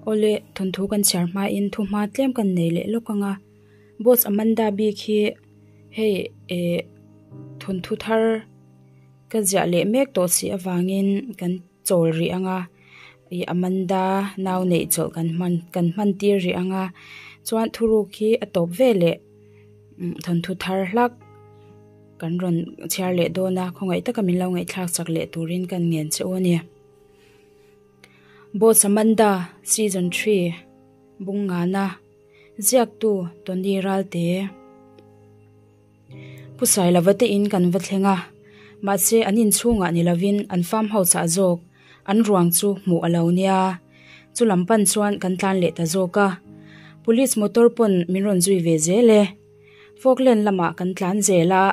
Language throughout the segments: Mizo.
Awle, thawnthu kan chhiar hmain thu hma tlem kan nei leh lawk ang a. Boss Amanda bik hi hei eh thawnthu thar ka ziah leh mek tawh si avangin kan chawl rih ang a. Ih Amanda nau neih chawlh kan hman kan hman tir rih ang a. Chuan thuruk hi a tawp ve leh thawnthu thar hlak kan rawn chhiar leh dawn a, khawngaih taka min lo ngaihthlak chak leh turin kan ngen che u a ni. Boss Amanda Season 3 Bungngana Ziaktu Tony Ralte Pu Sailova te in kan va thleng a, mahse an inchhungah ni lovin an farm house ah zawk an ruang chu hmuh a lo nia. Chu lam pan chuan kan tlan leh ta zawk a, Police motor pawn min rawn zui ve zel e. Falkland lamah kan tlan zel a,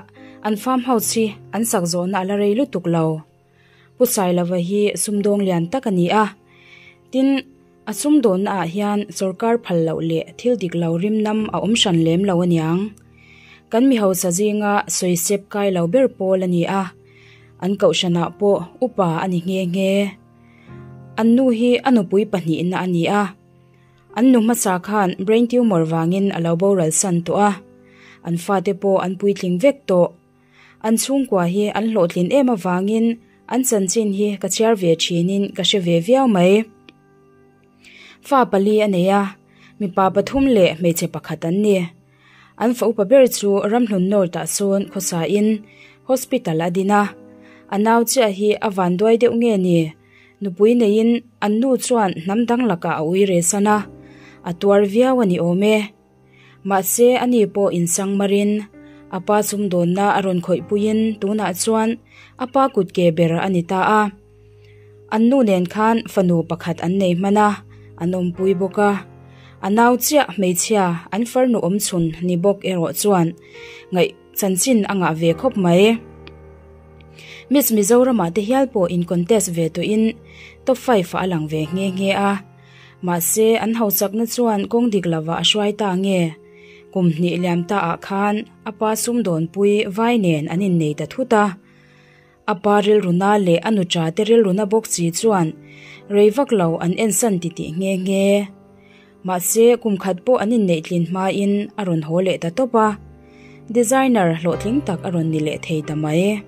an farm house hi an sak zawhna a la rei lutuk lo. Pu Sailova hi sumdawng lian tak a ni a, tin, a sumdawnna ah hian sorkar phal loh leh thil dik lo rim nam a awm hran lem lo aniang. Kan mi hausa zinga sawisep kai lo ber pawl a ni a, an kohhranah pawh upa a ni nghe nghe. An nu hi a nupui pahnihna a ni a. An nu hmasa khan brain tumor vangin a lo boral san tawh a, an fate pawh an puitling vek tawh. An chhungkua hi an hlawhtlin em avangin an chanchin hi ka chhiar ve thinin ka hre ve viau mai. Fa pali a nei a, mipa pathum leh hmeichhe pakhat an ni. An fa upa ber chu Ramhlun North ah sawn khawsain hospital a din a, a nau chiah hi a vanduai deuh nge ni? Nupui neiin an nu chuan hnam dang lakah a ui re san a, a tuar viau a ni awm e. Mahse ani pawh insang marin a pa sumdawnna a rawn khawih puiin tunah chuan a pa kut ke ber a ni ta a. An nu nen khan fanu pakhat an nei hman a, an awmpui bawk a. A nau chiah hmeichhia an farnu awmchhun ni bawk erawh chuan ngaih chanchin a ngah ve khawp mai. Miss Mizoramah te hial pawh in contest ve tawhin top five ah a lang ve nghe nghe a. Mahse an hauchakna chuan kawng dik lovah a hruai ta nge? Kum hnih liam ta ah khan a pa sumdawnpui vai nen an innei ta thut a. A pa rilruna leh a nuṭa te rilruna bawk si chuan rei vak lo an ensan titih nghe nghe. Mahse, kum khat pawh an inneih tlin hmain a rawn haw leh ta tawp a, designer hlawhtling tak a rawn ni leh thei ta mai.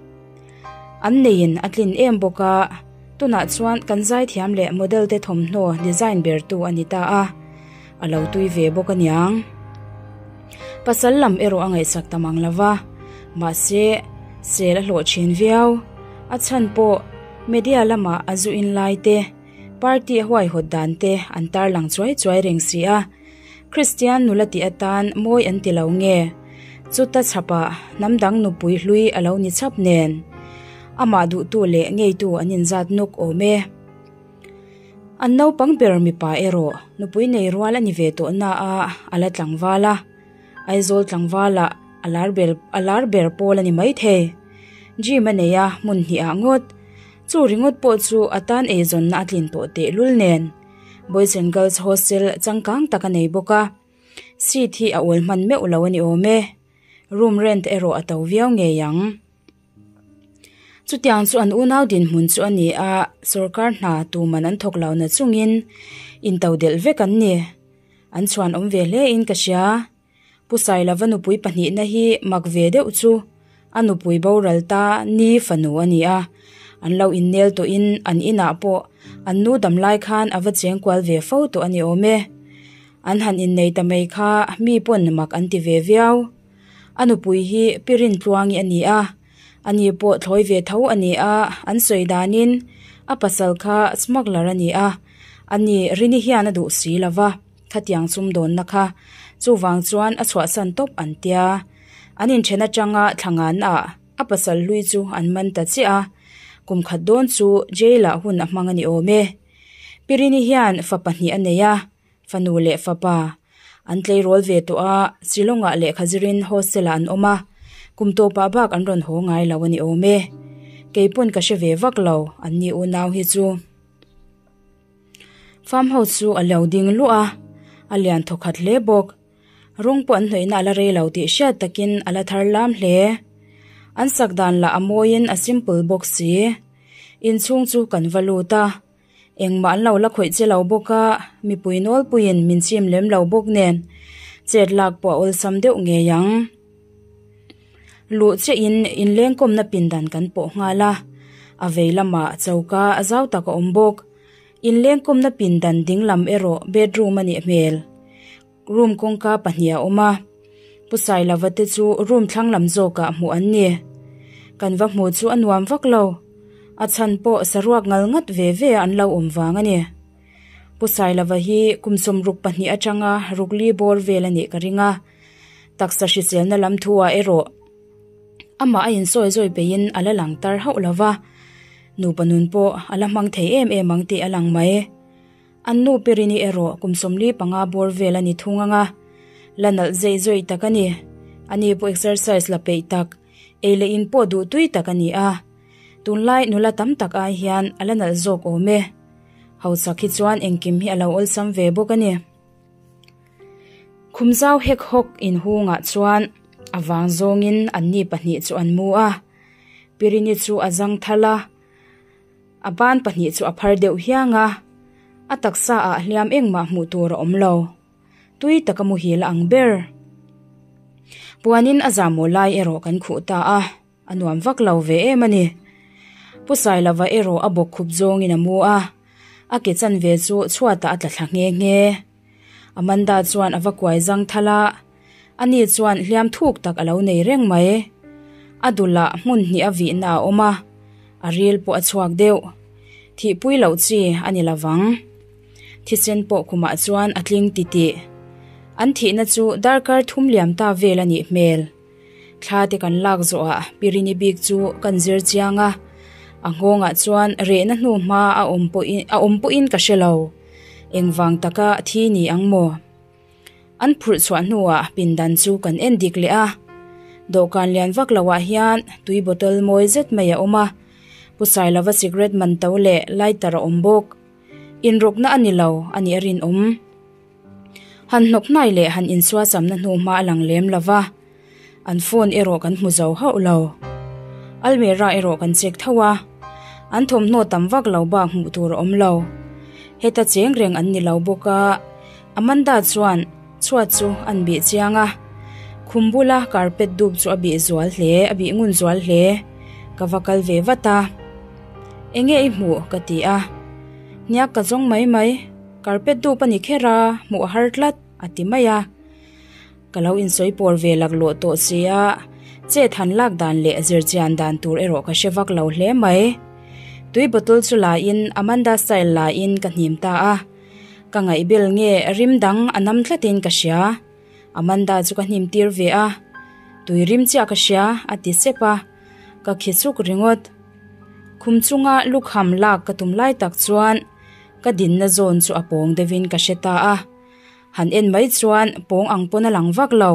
An neiin a tlin em bawk a, tunah chuan kan zaithiam leh model te thawmhnaw design bertu a ni ta a, a lo tui ve bawk aniang. Pasal lam erawh a ngaihsak ta mang lo va, mahse, sel a hlawh thin viau. A chhan pawh media lamah a zu in lai te, party a huaihawt dan te an tarlang chuai chuai reng si a. Kristian nula tih atan mawi an ti lo nge? Chuta chhapah hnam dang nupui hlui a lo ni chhap nen. Amah duhtu leh ngeitu an inzat nawk awm e. An naupang ber mipa erawh nupui nei rual a ni ve tawh na a, a la tlangval a. Aizawl tlangvalah a lar ber a lar ber pawl a ni maithei. Gym a nei a, hmun hnih ah ngawt. Chu ringawt pawh chu a tan eizawnna a tlin tawh tehlul nen. Boys and Girls Hostel changkang tak a nei bawk a. Seat hi a awl hman meuh lo a ni awm e. Room rent erawh a to viau ngei ang. Chutiang chu an unau dinhmun chu a ni a, sorkar hna tuman an thawk lo na chungin into delh vek an ni. An chhuan awm ve hle in ka hria. Pu Sailova nupui pahnihna hi mak ve deuh chu a nupui boral ta ni fanu a ni a, an lo innel tawhin an inah pawh an nu dam lai khan a va cheng kual ve fo tawh a ni awm e. An han innei ta mai kha mi pawn mak an ti ve viau. A nupui hi Pi Rintluangi a ni a, ani pawh thlawi ve tho a ni a, an sawi danin a pasal kha smuggler a ni a, ani Rini hian a duh si lo va, khatiang sumdawnna kha chuvang chuan a chhuahsan tawp an tia. An inthen atanga thlangan ah a pasal hlui chu an man ta chiah a, kum khat dawn chu jail ah hun a hmang a ni awm e. Pi Rini hian fa pahnih a nei a, Fanu leh fapa an tleirawl ve tawh a, Shillong-ah lehkha zirin hostel-ah an awm a, kum tawpah bak an rawn haw ngai lo a ni awm e. Kei pawn ka hre ve vak lo, an ni unau hi chu. Farm house chu a lo ding luah a, a lian thawkhat hle bawk. Rawng pawh an hnawihna a la rei lo tih hriat takin a la thar lam hle. An sak dan lah a mawiin a simple bawk si. Inchhung chu kan va lut a. Engmah an lo la khawih che lo bawk a, mipui nawlpuiin min chim lem lo bawk nen chet lak pawh a awlsam deuh ngei ang. Luh chiahin inlengkawmna pindan kan pawh nghal a, a vei lamah choka a zau tak a awm bawk. Inlengkawmna pindan ding lam erawh bedroom a nih hmel. Room kawngka pahnih a awm a, Pu Sailova te chu room thlang lam zawkah hmuh an ni. Kan va hmu chu a nuam vak lo, a chhan pawh saruak ngal ngat ve ve a an lo awm vang a ni. Pu Sailova hi kum 62 atanga rukli bawr vel a nih ka ring a, taksa hriselna lam thu ah erawh amah a insawi zawi peihin a la lang tar hauh lo va, nupa nun pawh a la hmang thei em em ang tih a lang mai. An nu Pirini erawh kum 45 bawr vel a ni thung ang a, la nalh zeih zawih tak a ni. Ani pawh exercise la peih tak, ei leh in pawh duh tui tak a ni a. Tunlai nula tam tak ai hian a la nalh zawk awm e. Hausak hi chuan engkim hi a lo awlsam ve bawk a ni. Khum zau hek hawk inhungah chuan a vang zawngin anni pahnih chu an mu a. Pirini chu a zang thal a. A ban pahnih chu a phar deuh hiang a, a taksa ah hliam engmah hmuh tur a awm lo. Tui taka muhil a ang ber. Puanin a zahmawh lai erawh kan khuh ta a, a nuam vak lo ve em a ni. Pu Sailova erawh a bawk khup zawngin a mu a, a ke chanve chu chhuatah a tla thla nghe nghe. Amanda chuan a va kuai zang thal a, ani chuan hliam thuk tak a lo nei reng mai. A dulah hmun hnih a vihna a awm a, a ril pawh a chhuak deuh. Thihpui loh chi a ni lovang. Thisen pawh khumah chuan a tling titih. An thihna chu darkar thum liam ta vel a nih hmel. Thla te kan lak zawhah Pirini bik chu kan zir chiang a, a nghawngah chuan rehna hnu hma a awm pawhin a awm pawhin ka hre lo. Engvang taka thi ni ang maw? An phurh chhuah hnuah pindan chu kan en dik leh a, dawhkan lian vak loah hian tui bottle mawi zet mai a awm a, Pu Sailova cigarette man to leh lighter a awm bawk. Inrawkna a ni lo a nih a rinawm. Han hnawk hnai leh han insuasamna hnu hma a lang lem lo va, an phone erawh kan hmu zo hauh lo. Almirah erawh kan check tho a, an thawmhnaw tam vak lo bak hmuh tur a awm lo. Heta cheng reng an ni lo bawk a, Amanda chuan chhuat chu an bih chiang a, khum bula carpet dup chu a bih zual hle, a bih ngun zual hle. Ka va kal ve vat a, Enge i hmuh? ka ti a, Hniak ka zawng mai mai. Carpet dup a ni kher a, hmuh a har tlat, a ti mai a. Ka lo insawi pawr ve laklawh tawh si a, chet han lak dan leh zirchian dan tur erawh ka hre vak lo hle mai. Tui bottle chu la in Amanda style la in ka hnim ta a. Ka ngaihbel nge rim dang a nam tlatin ka hria. Amanda chu ka hnim tir ve a, Tui rim chiah ka hria, a ti sep a, ka khi chuk ringawt. Khum chunga lukham lak ka tum lai tak chuan ka dinna zawn chu a pawng deuhin ka hre ta a, han en mai chuan pawng ang pawn a lang vak lo,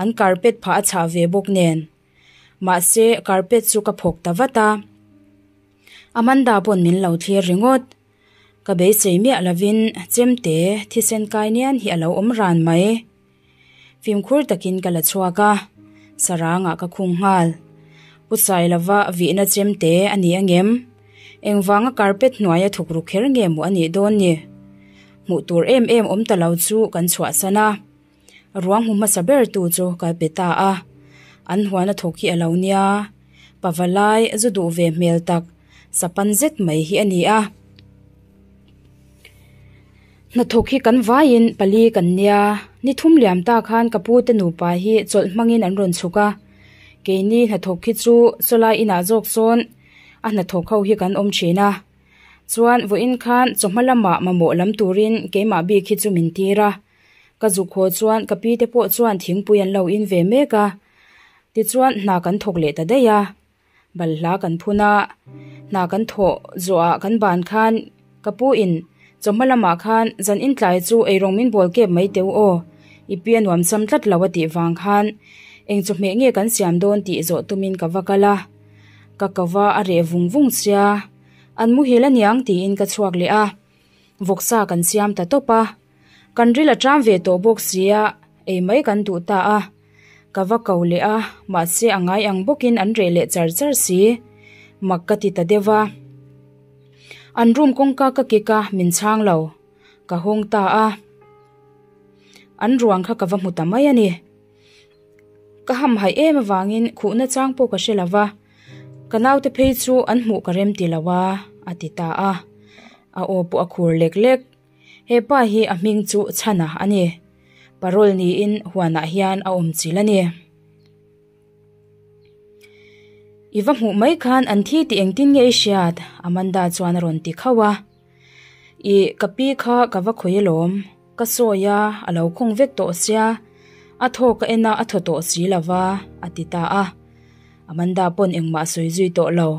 an carpet phah a chhah ve bawk nen. Mahse carpet chu ka phawk ta vat a, Amanda pawn min lo thlir ringawt. Ka beisei miah lovin chemte thisen kai nian hi a lo awm ran mai. Fimkhur takin ka la chhuak a, sarangah ka khung nghal. Pu Sailova vihna chemte a ni angem? Engvanga carpet hnuaia thuk ru kher nge maw a nih dawn ni? Hmuh tur em em awm ta lo chu kan chhuahsan a. Ruang hmu hmasa ber tu chu ka pe ta a, an huan a thawk hi a lo nia, pavalai zu duh ve hmel tak sapan zet mai hi a ni a. Hnathawk hi kan vaiin pali kan nia, ni thum liam ta khan ka pu te nupa hi chawlh hmangin an rawn chhuk a, keini hnathawk hi chu sawlai inah zawk sawn a hnathawk ho hi kan awm thin a. Chuan vawiin khan chawhma lamah mamawh lam turin keimah bik hi chu min tir a. Ka zuk haw chuan ka pi te pawh chuan thingpui an lo in ve mek a, tichuan hna kan thawk leh ta daih a, balhla kan phun a, hna kan thawh zawhah kan ban khan ka pu in chawhma lamah khan zan in tlai chu eirawng min bawl kep mai teu aw, i pi a nuam sam tlat lo a tih vang khan eng chawhmeh nge kan siam dawn tih zawh tumin ka va kal a, ka ko va a reh vung vung sia, an muhil aniang tiin ka chhuak leh a, vawksa kan siam ta tawp a. Kan ril a ṭam ve tawh bawk sia, ei mai kan duh ta a. Ka va ko leh a, mahse a ngai ang bawkin an reh leh char char si. Mak ka ti ta deuh a. An room kawngka ka kik a, min chhang lo. Ka hawng ta a. An ruang kha ka va hmu ta mai a ni. Ka hamhaih em avangin khuhna chang pawh ka hre lo va, ka naute phei chu an hmuh ka rem ti lo a, a ti ta a. A aw pawh a khur lek lek. He pa hi a hming chu Chhana a ni. Parole niin huanah hian a awm chil a ni. I va hmuh mai khan an thi tih engtin nge i hriat? Amanda chuan a rawn ti khauh a. I ka pi kha ka va khawi alawm, ka sawi a, a lo khawng vek tawh sia, a thaw ka en a a thaw tawh si lo va, a ti ta a. Amanda pawn engmah a sawi zui tawh lo.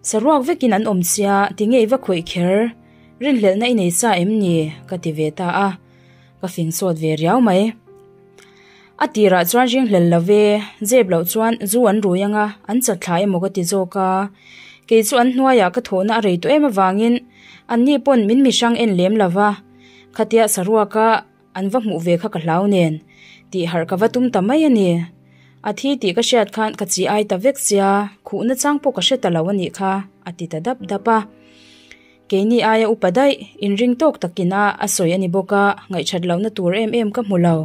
Saruak vekin an awm sia, tinge i va khawih kher? Rinhlelhna i nei sa em ni? ka ti ve ta a, ka fing sawt ve riau mai. A tirah chuan ringhlel lo ve, zep loh chuan zu an rui anga an chat thla emaw ka ti zawk a, kei chu an hnuaiah ka thawhna a rei tawh em avangin anni pawn min mihrang en lem lo va, khatia saruaka an va hmuh ve kha ka hlau nen tih harh ka va tum ta mai a ni. A thi tih ka hriat khan ka chi ai ta vek sia, khuhna chang pawh ka hre ta lo a nih kha, a ti ta dap dap a. Keini aia upa daih, inring tawk takin a a sawi a ni bawk a, ngaihthat lohna tur em em ka hmu lo.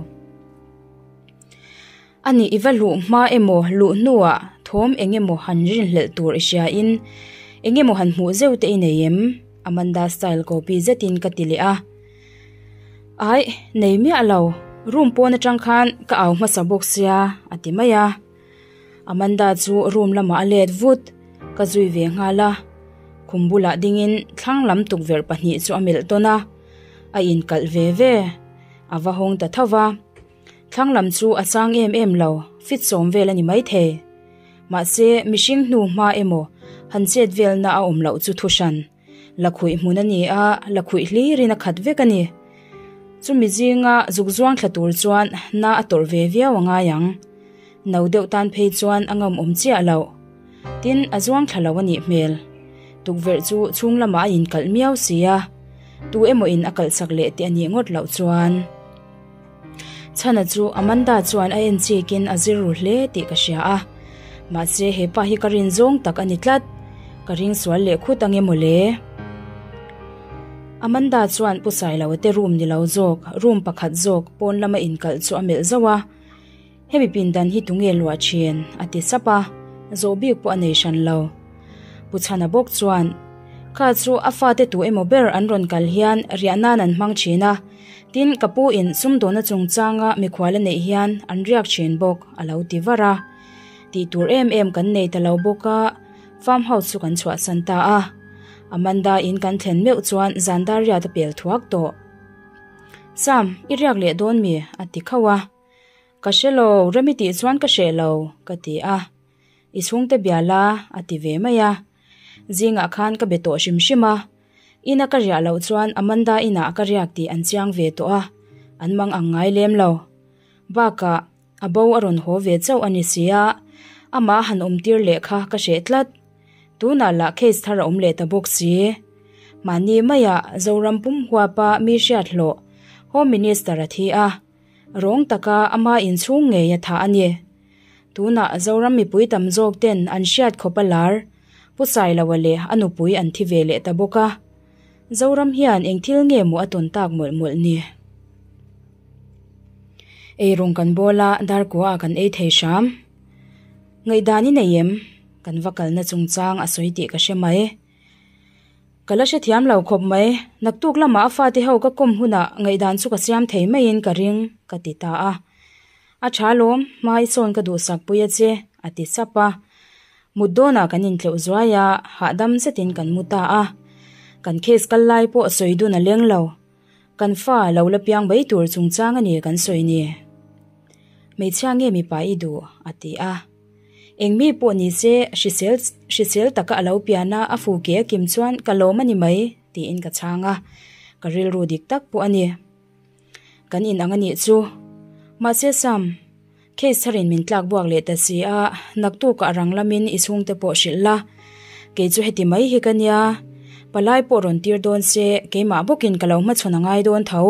A nih i va luh hma emaw luh hnuah thawm eng emaw han rinhlelh tur i hria in eng emaw han hmuh zeuh te i nei em? Amanda style copy zetin ka ti leh a. Aih, nei miah lo, room pawn atang khan ka au hmasa bawk sia a ti mai a. Amanda chu room lamah a let vut, ka zui ve nghal a. Khum bulah dingin thlang lam tukverh pahnih chu a melh tawn a, a inkalh ve ve. A va hawng ta tho va. Thlang lam chu a chang em em lo, fit sawm vel a ni maithei. Mahse, mihring hnu hma emaw han chet velna a awm loh chu thuhran. Lakhuih hmun a ni a, lakhuih hlirin a khat vek a ni. Chumi zinga zuk zuang thla tur chuan na a tawrh ve viau a ngai ang. No deuh tan phei chuan a ngam awm chiah loh. Tin, a zuang thla lo a nih hmel. Tukverh chu chhung lamah a inkalh miau si a, tu emaw in a kalh sak leh teh a nih ngawt loh chuan. Chhana chu Amanda chuan a en chikin a zir ru hle tih ka hria a, mahse he pa hi ka rin zawng tak a ni tlat, ka ring sual leh khut ange mawle. Amanda chuan Pu Sailoa te room ni lo zawk, room pakhat zawk pawn lama inkalh chu a melh zauh a, Hemi pindan hi tunge luah thin? a ti sap a, zawh bik pawh a nei hran lo. Pu Chhana bawk chuan, Kha chu a fate tu emaw ber an rawn kal hian riah nan an hmang thin a, tin ka pu in sumdawna chungchanga mikhual a neih hian an riak thin bawk a lo ti var a. Tih tur em em kan nei ta lo bawk a, farm house chu kan chhuahsan ta a. Amanda in kan thlen meuh chuan zan dar riat a pel thuak tawh. Sam, i riak leh dawn mi? a ti khauh a. Ka hre lo, Remi tih chuan ka hreh lo, ka ti a. I chhungte bia la, a ti ve mai a. Zingah khan ka be tawh hrim hrim a. Ina ka riah loh chuan Amanda inah ka riak tih an chiang ve tawh a, an mang ang ngai lem lo. Bakah, a bo a rawn haw ve chauh a ni si a, amah han awmtir leh kha ka hreh tlat. Tunah lah case thar a awm leh ta bawk si. Mahni maiah Zoram pum huapa mi hriat hlawh Home Minister a thi a. Rawng taka ama inchhung ngei a thah a ni. Tunah Zoram mipui tam zawk ten an hriat khawp a lar, Pu Sailoa leh a nupui an thi ve leh ta bawk a. Zoram hian eng thil nge maw a tawn tak mawlh mawlh ni? Eirawng kan bawl a, darkua ah kan ei thei hram. Ngaihdan i nei em? Kan va kalna chungchang a sawi tih ka hre mai. Ka la hrethiam lo khawp mai, naktuk lamah a fate ho ka kawm hunah ngaihdan chu ka siam thei maiin ka ring, ka ti ta a. A tha lawm, hmai sawn ka duhsak pui a che, a ti sap a. Mut dawnah kan intleuh zuai a, hahdam zetin kan mu ta a. Kan case kal lai pawh sawi dun a leng lo. Kan fa lo la piang mai tur chungchang a ni kan sawi ni. Hmeichhia nge mipa i duh? a ti a. Eng mi pawh ni se, hrisel hrisel taka a lo pian a, a fu ke a kim chuan ka lawm a ni mai, tiin ka chhang a. Ka rilru dik tak pawh a ni. Kan inang a nih chu. Mahse Sam, case tharin min tlak buak leh ta si a, naktukah a rang lamin i chhungte pawh hrilh la. Kei chu heti mai hi ka nia. Palai pawh rawn tir dawn se, keimah bawkin ka lo hmachhawn a ngai dawn tho.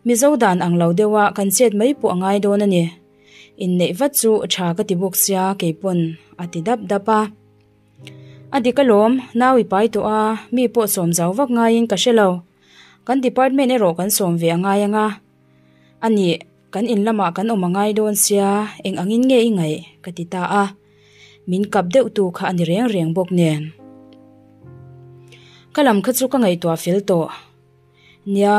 Mizo dan ang lo deuha kan chet mai pawh a ngai dawn a ni. Inneih vat chu tha ka ti bawk sia keipawn a ti dap dap a. A dik alawm, nau i pai tawh a, mi pawh sawm zau vak ngaiin ka hre lo. Kan department erawh kan sawm ve a ngai ang a. A nih, kan in lamah kan awm a ngai dawn sia, eng angin nge i ngaih? ka ti ta a. Min kap deuh tu kha a ni reng reng bawk nen. Ka lam kha chu ka ngaihtuah fel tawh. Nia,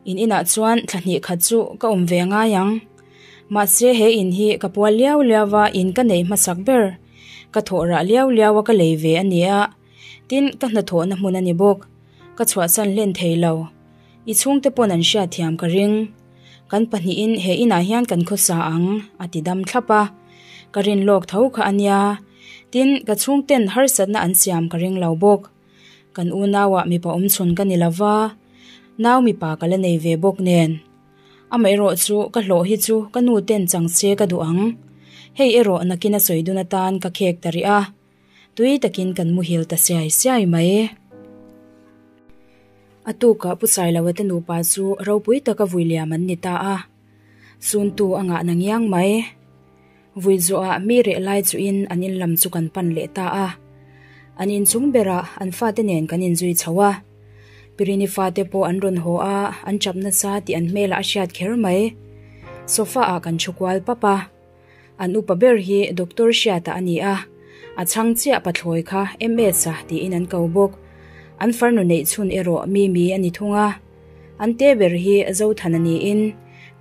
in inah chuan thla hnih khat chu ka awm ve ngai ang. Mahse he in hi ka pual liau liau a, in ka nei hmasak ber. Ka thawh rah liau liau a ka lei ve a nia. Tin, ka hnathawhna hmun a ni bawk. Ka chhuahsan hlen thei lo. I chhungte pawn an hriatthiam ka ring. Kan pahnihin he inah hian kan khawsa ang, a ti dam thlap a. Ka rin lawk tho kha a nia. Tin, ka chhungten harsatna an siam ka ring lo bawk. Kan unauah mipa awmchhun ka ni lova, nau mipa ka la nei ve bawk nen. Amaherawh chu ka hlawh hi chu ka nu ten chang se ka duh ang. Hei erawh nakin a sawi dun atan ka khek ta rih a. Tui takin kan muhil ta siai siai mai. A tukah Pu Sailoa te nupa chu ropui taka vui liam an ni ta a. Suntu a ngah na ngiang mai. Vui zawhah mi reh lai chuhin an in lam chu kan pan leh ta a. An inchung berah an fate nen kan inzui chho a. Pirini fate pawh an rawn haw a, an chap nasa tih an hmelah a hriat kher mai. Sofa ah kan thu kual pap a. An upa ber hi Doctor Hriata a ni a, a chhang chiah pathlawi kha MS-a tiin an ko bawk. An farnu neih chhun erawh Mimi a ni thung a. An te ber hi Zothana niin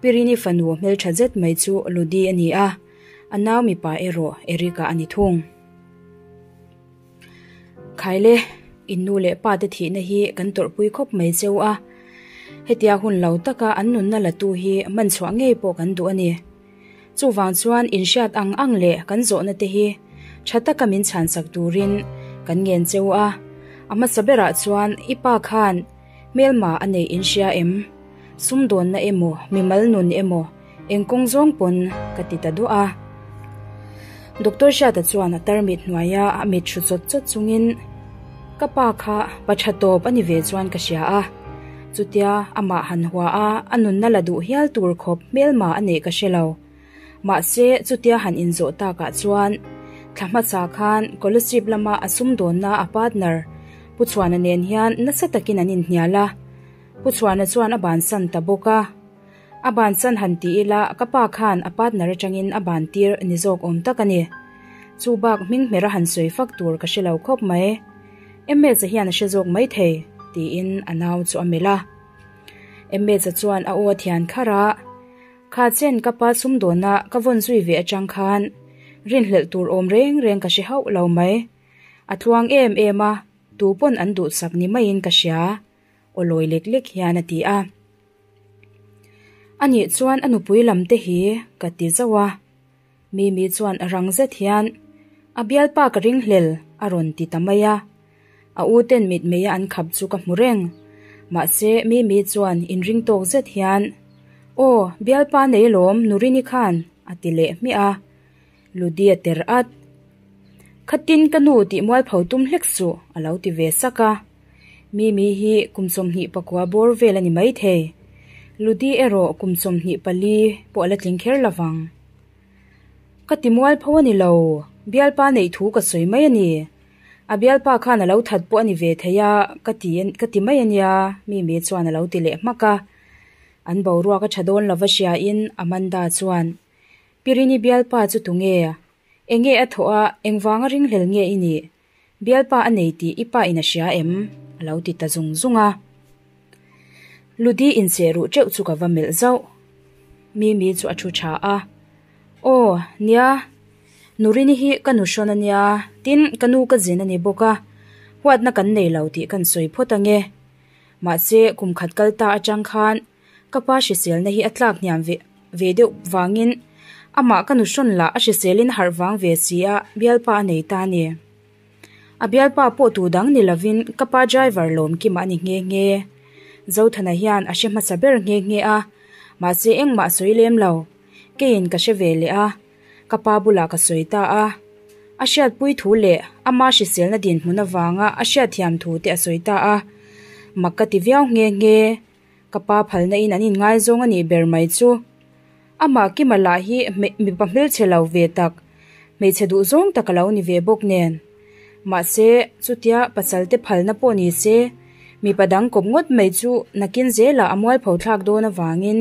Pirini fanu hmeltha zet mai chu Ludi a ni a, a nau mipa erawh Eric-a a ni thung. Khaile, in nu leh pa te thihna hi kan tawrhpui khawp mai cheu a, hetia hun lo taka an nunna la tu hi man chhuah ngei pawh kan duh a ni. Chuvang chuan in hriat ang ang leh kan zawhna te hi tha taka min chhansak turin kan ngen cheu a, a hmasa berah chuan i pa khan Hmelma a neih in hria em? Sumdawnna emaw, mimal nun emaw, eng kawng zawng pawn ka ti ta duah a. Doctor Hriata chuan a tarmit hnuaia a mit hru chawt chawt chungin, Ka pa kha pa tha tawp a ni ve chuan ka hria a. Chutia amah han hua a, a nunna la duh hial tur khawp hmelma a neih ka hre lo. Mahse, chutia han inzawh takah chuan thla hmasa khan Kolasib lama a sumdawnna a partner Pu Chhuana nen hian nasa takin an inhnial a, Pu Chhuana chuan a bansan ta bawk a. A bansan han ti ila ka pa khan a partner atangin a ban tir ni zawk awm tak a ni. Chu bak hming hmera han sawi fak tur ka hre lo khawp mai. Ms-a hian a hre zawk maithei, tiin a nau chu a melh a. Ms-a chuan a aw a thian kharh a. Kha chen ka pa sumdawnna ka vawn zui ve atang khan rinhlelh tur awm reng reng ka hre hauh lo mai. A tluang em em a, tu pawn an duhsak ni maiin ka hria, aw lawi lek lek hian a ti a. Anih chuan a nupui lam te hi ka ti zauh a. Mimi chuan rang zet hian, A bialpa ka ringhlel, a rawn ti ta mai a. A u ten mitmeia an khap chu ka hmu reng. Mahse, Mimi chuan inring tawk zet hian, Aw, bialpa nei alawm, Nurini khan, a ti leh hmiah a. Ludi a ter at. Khatin ka nu tih mualpho tum hlek suh, a lo ti ve sak a. Mimi hi kum 24 bawr vel a ni maithei. Ludi erawh kum 24 pawh a la tling kher lovang. Ka ti mualpho a ni lo, bialpa neih thu ka sawi mai a ni. A bialpa khan a lo that pawh a ni ve thei a, ka ti ka ti mai a nia, Mimi chuan a lo ti leh hmak a. An boruak a tha dawn lova hriain Amanda chuan, Pirini bialpa chu tunge? Enge a thawh a, engvanga ringhlel nge i nih? Bialpa a nei tih i pa in a hria em? A lo ti ta zung zung a. Ludi inseh ruh teuh chu ka va melh zauh. Mimi chu a thu tha a. Aw, nia, Nurini hi ka nu hrawn a nia, tin ka nu ka zin a ni bawk a, huatna kan nei lo tih kan sawi phawt ange. Mahse, kum khat kal ta atang khan Ka pa hriselna hi a tlak hniam ve ve deuh vangin amah ka nu hrawn lah a hriselin a harh vang ve si a, bialpa a nei ta a ni. A bialpa pawh tu dang ni lovin ka pa driver lawm kima a ni nghe nghe. Zothana hian a hre hmasa ber nghe nghe a, mahse engmah a sawi lem lo. Keiin ka hre ve leh a, ka pa bulah ka sawi ta a. A hriatpui thu leh ama hriselna dinhmun avanga a hriatthiam thu te a sawi ta a, mak ka ti viau nghe nghe. Ka pa phalna in an inngaizawng a nih ber mai chu. Amah Kima lah hi mipa hmelchhe lo ve tak, hmeichhe duhzawng tak a lo ni ve bawk nen. Mahse, chutia pasalte phalna pawh ni se, mipa dang kawp ngawt mai chu nakin zelah a mualpho thlak dawn avangin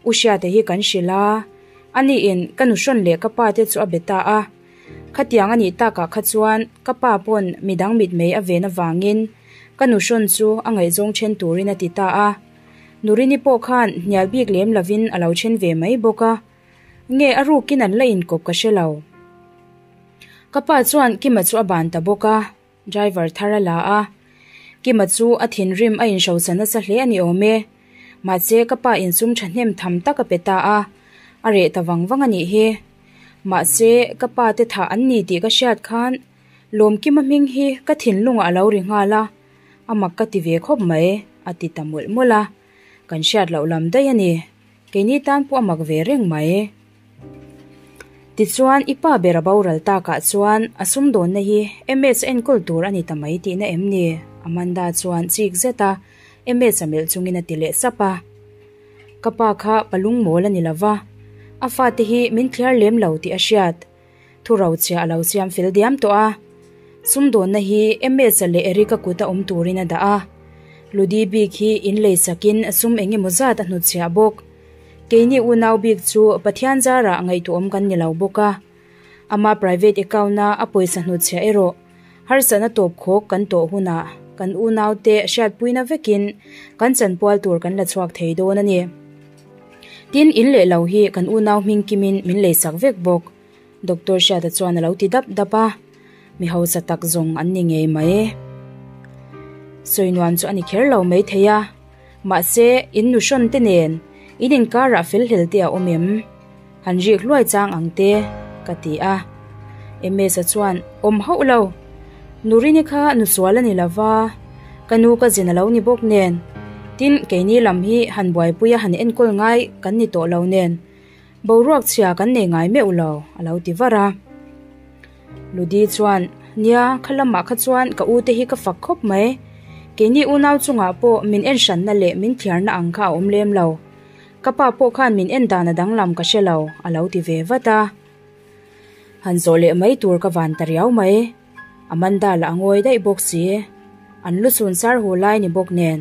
U Hriata hi kan hrilh a, aniin ka nuhrawn leh ka pa te chu a be ta a. Khatiang a nih takah kha chuan ka pa pawn midang mitmei a ven avangin ka nuhrawn chu a ngaihzawng then turin a ti ta a. Nurini pawh khan hnial bik lem lovin a lo then ve mai bawk a. Nge a rukin an la inkawp ka hre lo. Ka pa chuan Kima chu a ban ta bawk a, driver thar a la a. Kima chu a thinrim a inhrosa nasa hle a ni awm e. Mahse ka pa insum thahnem tham tak a pe ta a, a reh ta vang vang a nih hi. Mahse ka pa te thah an ni tih ka hriat khan Lawmkima hming hi ka thinlungah a lo ri nghal a, a mak ka ti ve khawp mai, a ti ta mawlh mawlh a. Kan hriat loh lam daih a ni. Keini tan pawh a mak ve reng mai. Tichuan, i pa ber a boral takah chuan a sumdawnna hi MS enkawl tur a ni ta mai tihna em ni? Amanda chuan chik zet a MS a melh chungin a ti leh sap a. Ka pa kha palung mawl a ni lo va, a fate hi min thliar lem lo tih a hriat. Thu rochhiah a lo siam fel diam tawh a, sumdawnna hi MS-a leh Eric-a kut a awm turin a dah a. Ludi bik hi in lei sakin sum eng emaw zat a hnutchhiah bawk. Keini unau bik chu Pathian zarah ngaihtuahawm kan ni lo bawk a. Ama private account-a a pawisa hnutchhiah erawh harsatna tawp khawk kan tawh hunah kan unaute hriatpuina vekin kan chanpual tur kan la chhuak thei dawn a ni. Tin, in leh lo hi kan unau hming kimin min leisak vek bawk. Doctor Hriata chuan a lo ti dap dap a, mi hausa tak zawng an ni ngei mai. Sawi nuam chu a ni kher lo mai thei a, mahse in nu hrawn te nen in inkarah fel hlel te a awm em? Han rik hluai chang ang te, ka ti a. Emesa chuan, Awm hauh lo, Nurini kha nu sual a ni lo va, ka nu ka zin a lo ni bawk nen, tin keini lam hi han buaipuia han enkawl ngai kan ni tawh lo nen, Boruak chhia kan nei ngai meuh lo, a lo ti var a. Ludi chuan, Nia, kha lamah kha chuan ka u te hi ka fak khawp mai. Keini unau chungah pawh min en hranna leh min thliarna ang kha a awm lem lo. Ka pa pawh khan min en dan a danglam ka hre lo, a lo ti ve vat a. Han zawh leh mai tur ka van ta riau mai. Amanda lah a ngawi daih bawk si. An lu chhun sar hu lai ni bawk nen.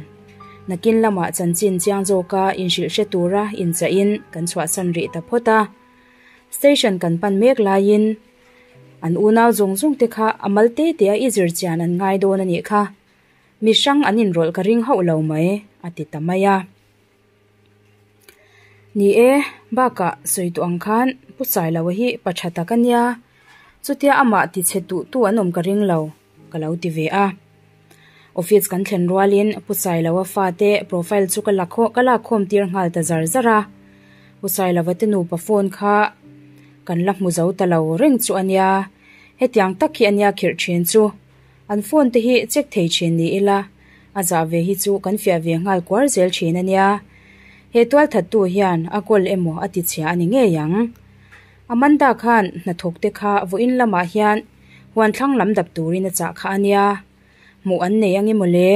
Nakin lamah chanchin chiang zawka inhrilh hre tura inchahin kan chhuahsan rih ta phawt a. Station kan pan mek laiin an unau zawng zawng te kha a mal te te a i zir chian an ngai dawn a nih kha. Mi hrang an inrawlh ka ring hauh lo mai, a ti ta mai a. Ni e, bakah sawi tawh ang khan Pu Sailoa hi pa tha tak a nia, chutia amah ti chhe tuh tu an awm ka ring lo, ka lo ti ve a. Office kan thlen rualin Pu Sailoa fate profile chu ka ka lakkhawm tir nghal ta zar zar a. Pu Sailoa te nupa phone kha kan la hmu zo ta lo reng chu a nia, hetiang tak hi a nia khirh thin chu. An phone te hi check thei thin ni ila, a zah ve hi chu kan fiah ve nghal kuar zel thin a nia. He tualthattu hian a kawl emaw a ti chhia a ni ngei ang. Amanda khan hnathawk te kha vawiin lamah hian huan thlang lam dap turin a chah kha a nia. Hmuh an nei ange mawle.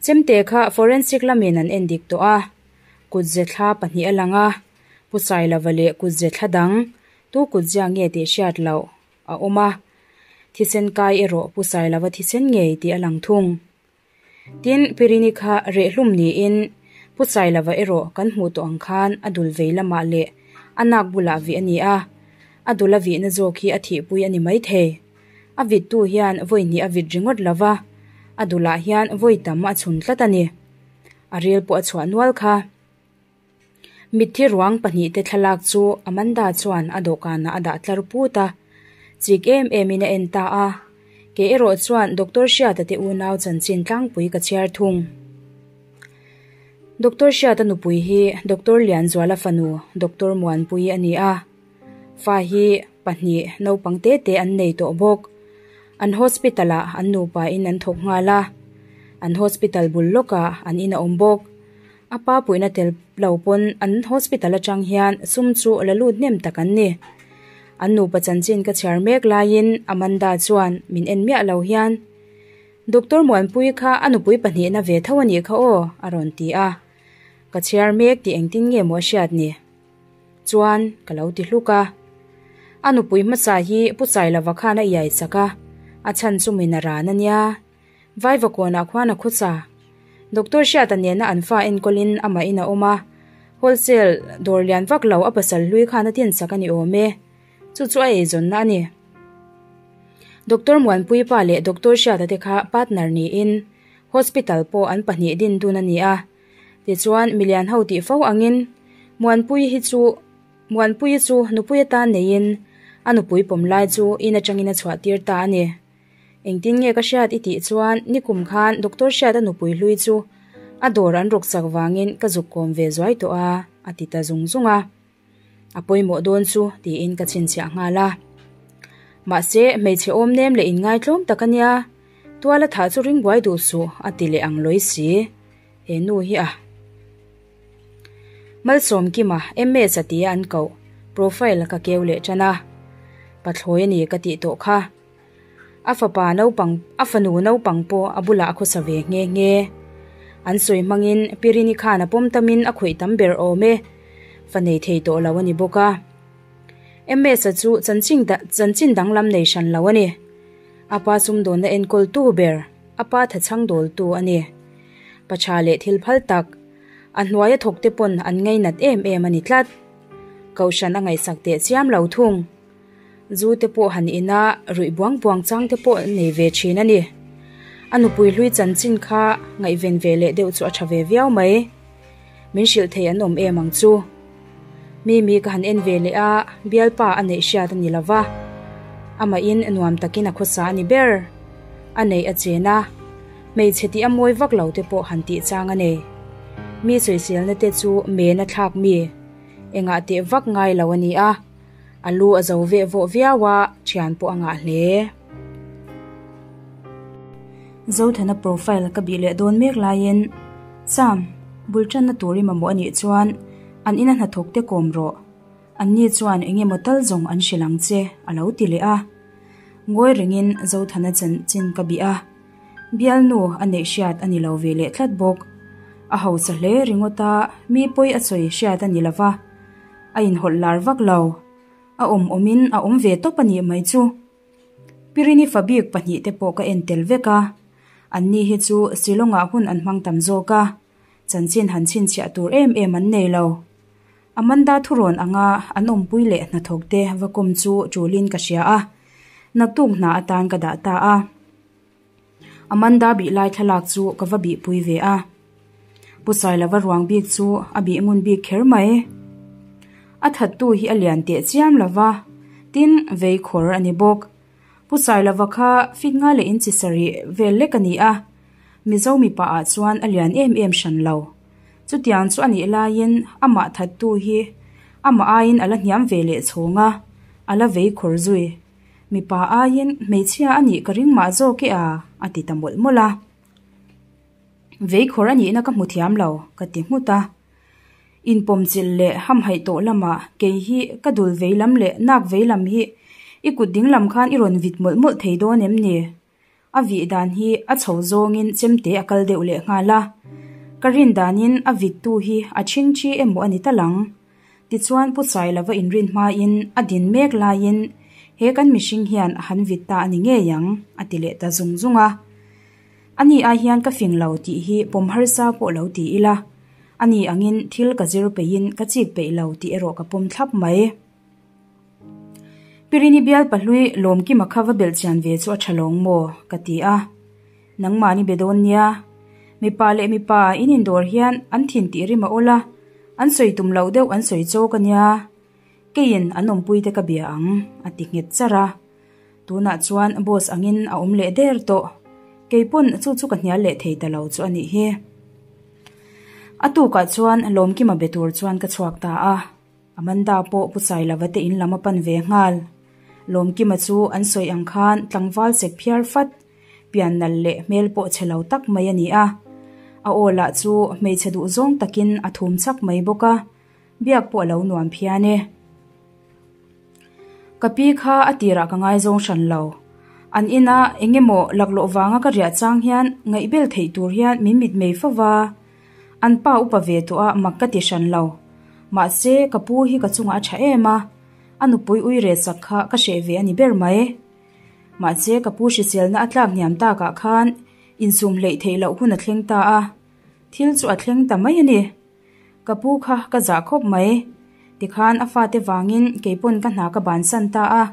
Chemte kha forensic lamin an en dik tawh a, kutze thla pahnih a lang a, Pu Sailova leh kutze thla dang tu kutzia nge tih hriat loh a awm a, thisen kai erawh Pu Sailova thisen ngei tih a lang thung. Tin, Pirini kha rehhlum niin Pu Sailova erawh kan hmuh tawh ang khan a dul vei lamah leh a nak bulah vih a ni a, a dul a vihna zawk hi a thihpui a ni maithei. A vittu hian vawi hnih a vit ringawt lova, a dulah hian vawi tam a chhun tlat a ni. A ril pawh a chhuah nual kha. Mitthi ruang pahnihte thlalak chu Amanda chuan a dawhkanah a dah tlar put a, chik em emin a en ta a. Kei erawh chuan Doctor Hriata te unau chanchin tlangpui ka chhiar thung. Doctor Hriata nupui hi Doctor Lianzuala fanu Doctor Muanpui a ni a. Fa hi pahnih naupang te te an nei tawh bawk. An hospital ah an nupa in an thawk nghal a, an hospital bul lawkah an in a awm bawk. A pa puihna tel lo pawn an hospital atang hian sum chu la lut hnem tak an ni. An nupa chanchin ka chhiar mek laiin Amanda chuan min en miah lo hian, Doctor Muanpui kha a nupui pahnihna ve tho a nih kha aw, a rawn ti a. Ka chhiar mek tih engtin nge maw a hriat ni? Chuan ka lo ti hluk a. A nupui hmasa hi Pu Sailova khan a iai sak a, A chhan chu mi naran a nia. Vaivakawnah khuan a khawsa. Doctor Hriata nena an fa enkawlin amah in a awm a, wholesale dawr lian vak lo a pasal hlui khan a tinsak a ni awm e. Chu chu a eizawnna a ni. Doctor Muanpuii pa leh Doctor Hriata te kha partner niin hospital pawh an pahnih din dun a ni a. Tichuan milian ho tih fo angin Muanpuii hi chu Muanpuii chu nupui atan neiin a nupui pawm lai chu in atangin a chhuah tir ta a ni. Engtin nge ka hriat i tih chuan nikum khan Doctor Hriata nupui hlui chu a dawr an rawk chak vangin ka zuk kawm ve zuai tawh a, a ti ta zung zung a. A pawimawh dawn chu tiin ka chhinchhiah nghal a. Mahse, hmeichhe awm nem leh inngaitlawm tak a nia, tuala thah chu ring buai duh suh a ti leh ang lawi si. He nu hi a. Malsawmkima, MS a tia an koh, profile ka keu leh tan a. Pathlawi a ni ka tih tawh kha. A fapa naupang, a fanu naupang pawh a bulah a khawsa ve nghe nghe. An sawi hmangin Pirini khan a pawm tamin a khawih tam ber awm e. Fa nei thei tawh lo a ni bawk a. MS-a chu chanchin chanchin danglam nei hran lo a ni. A pa sumdawnna enkawltu ber, a pa thachhang dawltu a ni. Pa tha leh thil phal tak, a hnuaia thawkte pawn an ngainat em em a ni tlat. Kohhran a ngaihsak teh chiam lo thung. Zu te pawh han in a, ruih buang buang chang te pawh nei ve thin a ni. A nupui hlui chanchin kha ngaihven ve leh deuh chu a tha ve viau mai. Min hrilh thei an awm em ang chu. Mimi ka han en ve leh a, bialpa a neih hriat a ni lo va. Amahin nuam takin a khawsa a ni ber. A neih a chen a, hmeichhe tih a mawi vak lo te pawh han tih chang a nei. Mi sawiselna te chu men a thlak mi, engah teh vak ngai lo a ni a. A lu a zo veh vawh viau a, thian pawh a ngah hle. Zothana profile ka bih leh dawn mek laiin, Sam, bul tanna tur i mamawh a nih chuan an ina hnathawk te kawm rawh. Anni chuan eng emaw tal zawng an hrilh ang che, a lo ti leh a. Ngawi rengin Zothana chanchin ka bih a, bialnu a neih hriat a ni lo ve leh tlat bawk. A hausa hle ringawt a, mi pawi a sawi hriat a ni lo va. A inhawlh lar vak lo. A awm awmin a awm ve tawp a nih mai chu. Pirini fa bik pahnihte pawh ka en tel vek a. Anni hi chu Shillong-ah hun an hmang tam zawk a, chanchin han chhinchhiah tur em em an nei lo. Amanda thurawn anga an awmpui leh hnathawkte va kawm chu tulin ka hria a, naktuk hna atan ka dah ta a. Amanda bih lai thlalak chu ka va bihpui ve a. Pu Sailova ruang bik chu a bih ngun bik kher mai. A thattu hi a lian teh chiam lo va, tin vei khawr a ni bawk. Pu Sailova kha fit nga leh inchi sarih vel lek a ni a, Mizo mipa ah chuan a lian em em hran lo. Chutiang chu a nih laiin amah thattu hi amah aiin a la hniam ve leh chhawng a, a la vei khawr zui. Mipa aiin hmeichhia a nih ka ring mah zawk e a, a ti ta mawlh mawlh a. Veikhawr a nihna ka hmu thiam lo, ka ti nghut a. Inpawmchilh leh hamhaih tawh lamah kei hi ka dul vei lam leh nak vei lam hi i kut ding lam khan i rawn vit mawlh mawlh thei dawn em ni? A vih dan hi a chho zawngin chemte a kal deuh leh nghal a. Ka rin danin a vittu hi a chhingchi emaw a ni tal ang. Tichuan Pu Sailova inrin hmain a din mek laiin he kan mihring hian a han vit ta a ni ngei ang, a ti leh ta zung zung a. Ani ai hian ka fing lo tih hi pawm harsa pawh lo ti ila, ani angin thil ka zir peihin ka chik peih lo tih erawh ka pawm thlap mai. Pirini bial pahlui Lawmkima kha va belh chian ve chu a tha lawng maw? ka ti a. Nangmahni be dawn nia. Mipa leh mipa in indawr hian an thin tih rim a awl a, an sawi tum loh deuh an sawi chawk a nia. Keiin an awmpuite ka bia ang, a ti nghet char a. Tunah chuan boss angin a awm leh der tawh. Keipawn chu chu ka hnial leh thei ta lo chu a nih hi. A tukah chuan Lawmkima be tur chuan ka chhuak ta a. Amanda pawh Pu Sailova te in lam a pan ve nghal. Lawmkima chu an sawi ang khan tlangval sek phiar fat, pian nalh leh hmel pawh chhe lo tak mai a ni a. A aw lah chu hmeichhe duh zawng takin a thum chak mai bawk a, biak pawh a lo nuam phian e. Ka pi kha a tirah ka ngaizawng hran lo. An ina eng emaw laklawh vanga ka riah chang hian ngaihbel theih tur hian min mitmei fo va. An pa upa ve tawh a mak ka ti hran lo. Mahse, ka pu hi ka chungah a tha em a, a nupui ui reh sak kha ka hreh ve a ni ber mai. Mahse ka pu hriselna a tlak hniam takah khan insum hleih theih loh hun a thleng ta a, thil chu a thleng ta mai a ni. Ka pu kha ka zah khawp mai. Tikhan a fate vangin keipawn ka hna ka bansan ta a.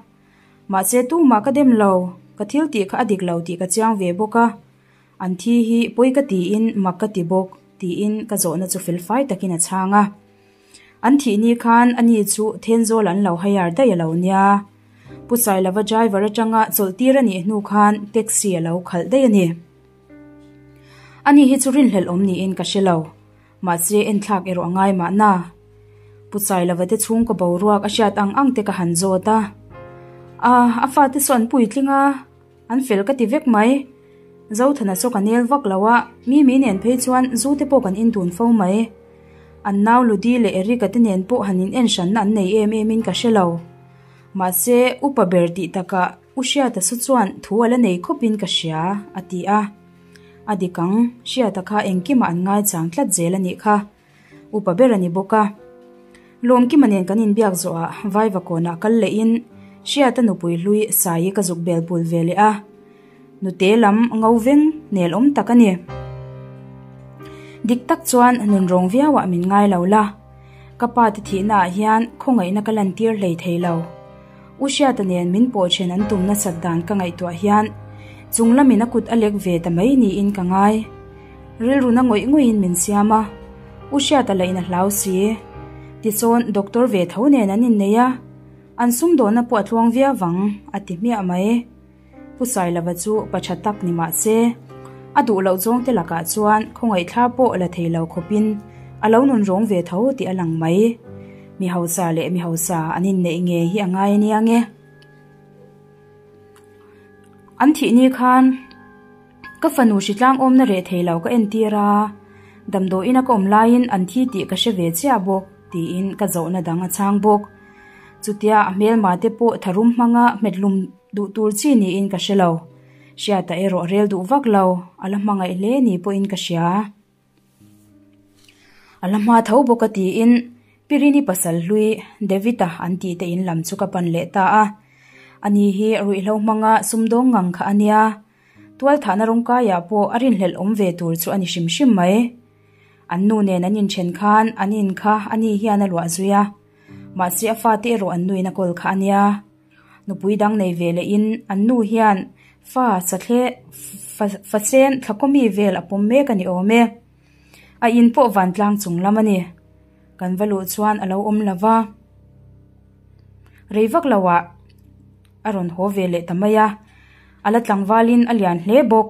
Mahse tumah ka dem lo, ka thil tih kha a dik lo tih ka chiang ve bawk a. An thi hi pawi ka tiin mak ka ti bawk, tiin ka zawhna chu felfai takin a chhang a. An thih ni khan ani chu Thenzawl an lo hire daih a lo nia. Pu Sailova driver atanga chawlh tir a nih hnu khan taxi a lo khalh daih a ni. Ani hi chu rinhlelh awm niin ka hre lo. Mahse enthlak erawh a ngai mahna. Pu Sailova te chhungkaw boruak a hriat ang ang te ka han zawt a. A, a fate saw an puitling a, an fel ka ti vek mai. Zothana saw ka nel vak lo a, Mimi nen phei chuan zu te pawh kan indun fo mai. An nau Ludi leh Erica te nen pawh han in en hranna an nei em em in ka hre lo. Mahse, upa ber tih takah U Hriata saw chuan thu a la nei khawp in ka hria, a ti a. A dik ang, Hriata kha engkimah an ngaichang tlat zel a nih kha. Upa ber a ni bawk a. Lawmkima nen kan inbiak zawhah Vaivakawnah kal lehin Hriata nupui hlui Saii ka zuk bel bul ve leh a. Nute lam ngo veng nel awm tak a ni. Dik tak chuan nunrawng viauah min ngai lo la. Ka pa te thihnaah hian khawngaihna ka lantir hlei thei lo. U Hriata nen min pawh then an tum nasat dan ka ngaihtuah hian chung lamin a kut a lek ve ta mai niin ka ngai. Rilru na ngawih ngawih in min siam a, U Hriata lah in a hlau si. Tichuan doctor ve tho nen an innei a, an sumdawnna pawh a tluang viau vang, a ti hmiah mai. Pu Sailova chu pa tha tak ni mah se, a duh loh zawng te lakah chuan khawngaihthla pawh la thei lo khawpin a lo nun rawng ve tho tih a lang mai. Mi hausa leh mi hausa an inneih ngei hi a ngai ania nge. An thih ni khan ka fanu hritlang awmna reh thei lo ka entir a, damdawiin a ka awm laiin an thi tih ka hre ve chiah bawk tiin ka zawhna dang a chhang bawk. Chutia a hmelma te pawh tharum hmanga hmetlum Duh tur chi niin ka hre lo. Hriata erawh rel duh vak lo, a la hmangaih hle ni pawhin ka hria. A la hma tho bawk a tiin Pirini pasal hlui David-a an tih te in lam chu ka pan leh ta a. Ani hi ruihhlo hmanga sumdawng ngang kha a nia. Tualthahna rawngkaiah pawh a rinhlelh awm ve tur chu a ni hrim hrim mai. An nu nen an inthen khan an in kha ani hian a luah zui a. Mahse a fate erawh an nuin a kawl kha a nia. Nupui dang nei ve leh in an nu hian fa sathle fa sen thlakawmi vel a pawm mek a ni awm e. A in pawh vantlang chung lam a ni. Kan va luh chuan a lo awm lo va. Rei vak lo ah a rawn haw ve leh ta mai a. A la tlangval in a lian hle bawk.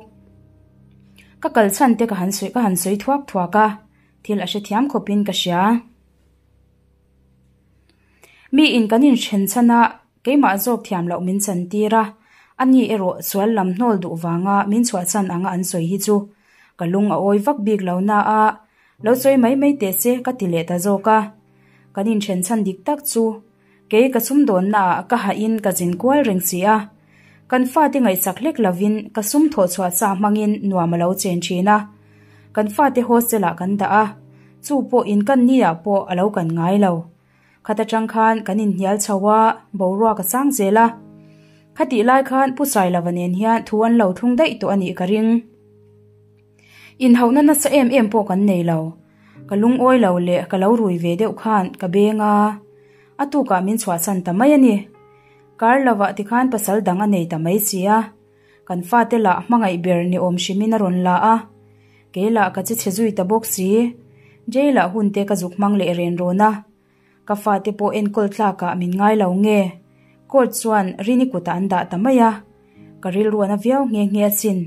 Ka kal chhan te ka han sawi ka han sawi thuak thuak a, thil a hrethiam khawp in ka hria. Mi in kan inthen chhan a, keimah zawk thiam loh min chan tir a, ani erawh sual lam hnawl duh vanga min chhuahchhan anga an sawi hi chu ka lung a awi vak bik lo na a, lo sawi mai mai teh se ka ti leh ta zawk a. Kan inthen chhan dik tak chu kei ka sumdawnna ah ka hahin ka zin kual reng si a, kan fate ngaihsak hlek lovin ka sum thawh chhuah sa hmangin nuam a lo chen thin a, kan fate hostel ah kan dah a, Chu pawh in kan ni ah pawh a lo kan ngai lo. Khat atang khan kan inhnial chho a, boruak a sang zel a. Khatih lai khan Pu Sailova nen hian thu an lo thlung daih tawh a nih ka ring. Inhauhna nasa em em pawh kan nei lo. Ka lungawi lo leh ka lo rui ve deuh khan ka beng a, a tukah min chhuahsan ta mai a ni. Kar lovah tikhan pasal dang a nei ta mai si a. Kan fate lah hmangaih ber ni awm hrimin a rawn la a, kei lah ka che chhe zui ta bawk si. Jail ah hun te ka zuk hmang leh ren rawn a, ka fate pawh enkawl tlakah min ngai lo nge? Court chuan Rini kutah an dah ta mai a, ka rilru a na viau nghe nghe asin.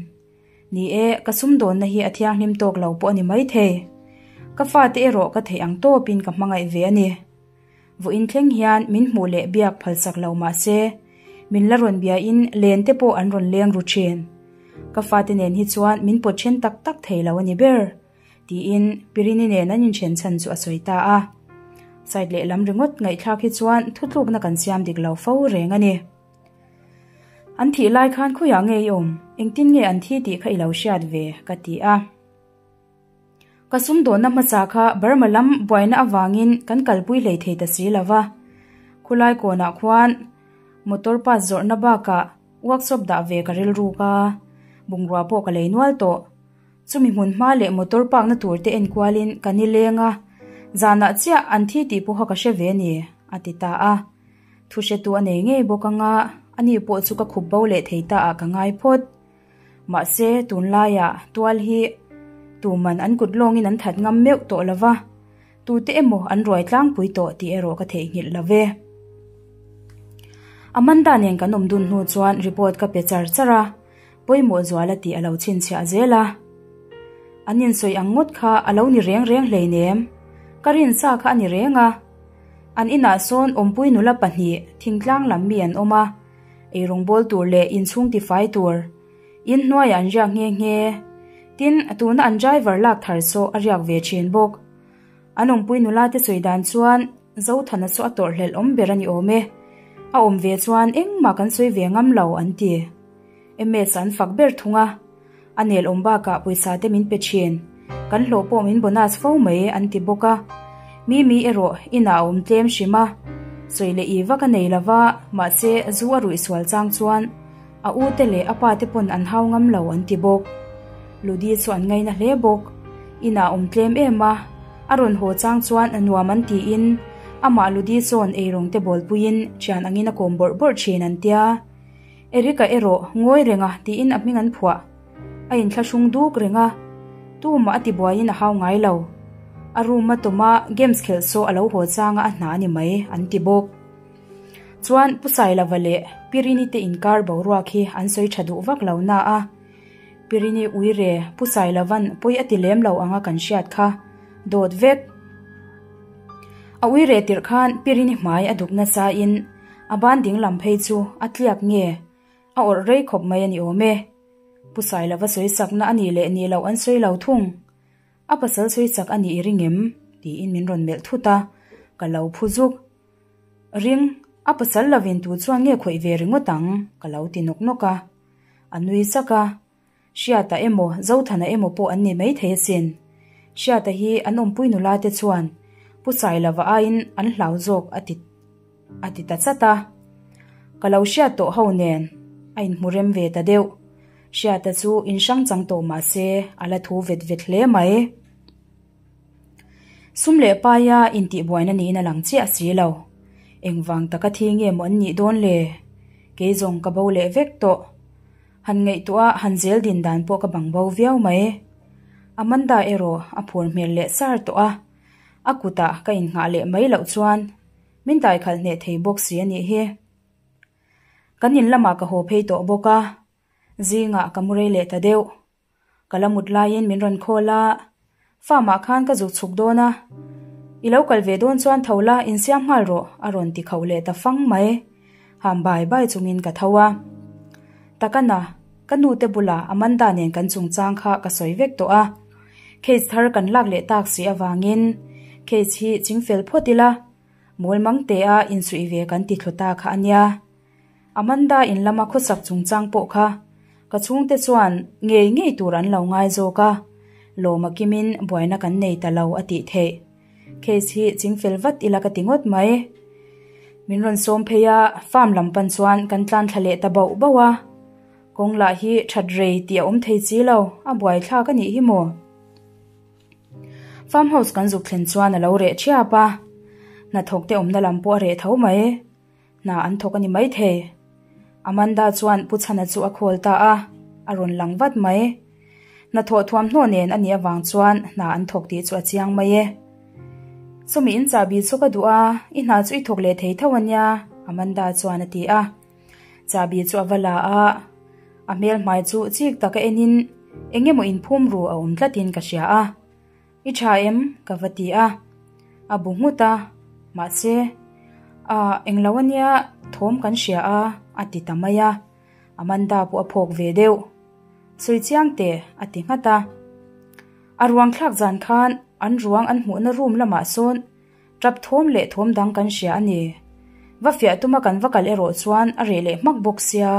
Ni e, ka sumdawnna hi a thianghlim tawk lo pawh a ni maithei. Ka fate erawh ka theih ang tawpin ka hmangaih ve a ni. Vawiin thleng hian min hmuh leh biak phalsak lo mah se, min la rawn biain len te pawh an rawn leng ru thin. Ka fate nen hi chuan min pawt then tak tak thei lo a ni ber, tiin Pirini nen an inthen chhan chu a sawi ta a. Side lehlam ringawt ngaihthlak hi chuan thutlukna kan siam dik lo fo reng a ni. An thih lai khan khawiah nge i awm? Engtin nge an thi tih kha i lo hriat ve? ka ti a. Ka sumdawnna hmasa kha Burma lam buaina avangin kan kalpui hlei thei ta si lo va. Khulai kawnah khuan motor pass zawrhna bakah Workshop dah ve ka rilruk a, bungrua pawh ka lei nual tawh. Chumi hmun hma leh motor park na tur te enkualin ka nileng a, zanah chiah an thi tih pawha ka hre ve a ni, a ti ta a. Thu hretu a nei ngei bawk anga ani pawh chu ka khup bo leh thei ta ah ka ngai phawt. Mahse, tunlaiah tual hi tuman an kut lawngin an that ngam meuh tawh lo va, tute emaw an ruai tlangpui tawh tih erawh ka theihnghilh lo ve. Amanda nen kan awm dun hnu chuan report ka pe char char a, pawimawh zuala tih a lo chhinchhiah zel a. An insawi ang ngawt kha a lo ni reng reng hleinem, ka rinsa kha a ni reng a. An inah sawn awmpui nula pahnih thingtlang lam mi an awm a, eirawngbawl tur leh inchhung tifai tur in hnuaiah an riak nghe nghe. Tin, tuna an driver lak thar saw a riak ve thin bawk. An awmpui nula te sawi dan chuan Zothana chu a tawrhhlelh awm ber a ni awm e. A awm ve chuan engmah kan sawi ve ngam lo an ti. MS an fak ber thung a, a nel awm bakah pawisa te min pe thin, kan hlawh pawh min bonus fo mai an ti bawk a. Mimi erawh inah a awm tlem hrim a, sawi leh i vak a nei lo va, mahse zu a ruih sual chang chuan a u te leh a pa te pawn an hau ngam lo an ti bawk. Ludi chu an ngaina hle bawk, inah a awm tlem em a, a rawn haw chang chuan nuam an tiin amah Ludi chuan eirawng te bawlpuiin thian angin a kawm bawrh bawrh thin an tia. Erika erawh ngawi reng a tiin a hming an phuah. A inthlahrung duk reng a, tumah a tibuaiin a hau ngai lo. A room a tawm a, games khelh saw a lo haw chang a a hna a ni mai an ti bawk. Chuan Pu Sailova leh Pirini te inkar boruak hi an sawi tha duh vak lo na a, Pirini uire Pu Sailova'n pawi a ti lem lo anga kan hriat kha dawt vek. A uire tirh khan Pirini hmai a duk nasa in A ban ding lam phei chu a tliak nge? A awrh rei khawp mai a ni awm e. Pu Sailova sawi sakna a nih leh nih loh an sawi lo thung. A pasal sawi chak a nih i ring em? tiin min rawn melh thut a, ka lo phu zuk. Ring, a pasal lovin tu chuan nge khawih ve ringawt ang? ka lo ti nawk nawk a. A nui sak a. Hriata emaw Zothana emaw pawh an ni maithei asin. Hriata hi an awmpui nula te chuan Pu Sailova aiin an hlau zawk a ti a ti ta chat a. Ka lo hriat tawh ho nen a inhmu rem ve ta deuh. Hriata chu in hrang chang tawh mah se a la thu vet vet hle mai. Sum leh paia intihbuaina niin a lang chiah si lo. Engvang taka thi nge maw an nih dawn le? Kei zawng ka bo leh vek tawh. Han ngaihtuah a han zel din dan pawh ka bang bo viau mai. Amanda erawh a phur hmel leh sar tawh a, a kutah ka innghah leh mai loh chuan min daikhalh hneh thei bawk si a nih hi. Kan in lamah ka haw phei tawh bawk a, zingah ka mu rei leh ta deuh. Ka la mut laiin min rawn call a, farm ah khan ka zuk chhuk dawn a, i lo kal ve dawn chuan tho la insiam nghal rawh a rawn ti khauh leh ta fang mai. Ham bai bai chungin ka tho a. Takana, ka nu te bulah Amanda nen kan chungchang kha ka sawi vek tawh a, case thar kan lak leh tak si avangin case hi chingfel phawt ila, mawl mang tea insuih ve kan ti thlu ta kha a nia. Amanda in lama khawsak chungchang pawh kha ka chhungte chuan ngei ngei tur an lo ngai zawk a, lawm a kimin buaina kan nei ta lo a tih theih. Case hi chingfel vat ila ka ti ngawt mai. Min rawn sawm phei a, farm lam pan chuan kan tlan thla leh ta bauh bauh a. Kawng lah hi that rei tih a awm thei si lo, a buaithlak a nih hi maw? Farm house kan zuk thlen chuan a lo reh thiap a, hnathawk te awmna lam pawh a reh tho mai. Hna an thawk a ni maithei. Amanda chuan Pu Chhana chu a call ta a, a rawn lang vat mai. Hnathawh thuamhnaw nen a nih avang chuan hna an thawk tih chu a chiang mai e. Chumi in chahbi chu ka duh a, i hna chu i thawk leh thei tho a nia, Amanda chuan a ti a. Chahbi chu a va la a, a hmel hmai chu chik taka enin eng emaw inphum ru a awm tlatin ka hria a. I tha em? ka va ti a, a bu nghut a, mahse, Ah, englo ania, thawm kan hria a, a ti ta mai a, Amanda pawh a phawk ve deuh. Sawi chiang teh, a ti nghat a. A ruang thlak zan khan an ruang an hmuhna room lamah sawn tap thawm leh thawm dang kan hria a ni. Va fiah tuma kan va kal erawh chuan a reh leh hmak bawk sia.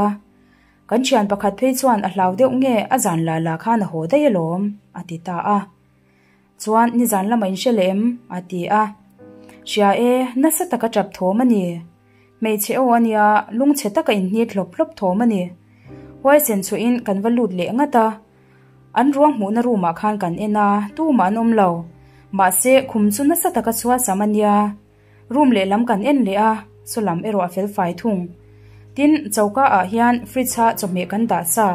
Kan thian pakhat phei chuan a hlau deuh nge a zan la la khan a haw daih alawm, a ti ta a. Chuan nizan lamah in hre leh em? a ti a. Hria e, nasa taka tap thawm a ni. Hmeichhe aw a nia, lungchhe taka inhnit hlawp hlawp thawm a ni. Huaisen chhuahin kan va lut leh ngat a. An ruang hmuhna room ah khan kan en a, tumah an awm lo. Mahse, khum chu nasa taka suasam a nia. Room lehlam kan en leh a, saw lam erawh a fel fai thung. Tin, choka ah hian fridge a chawhmeh kan dah sa,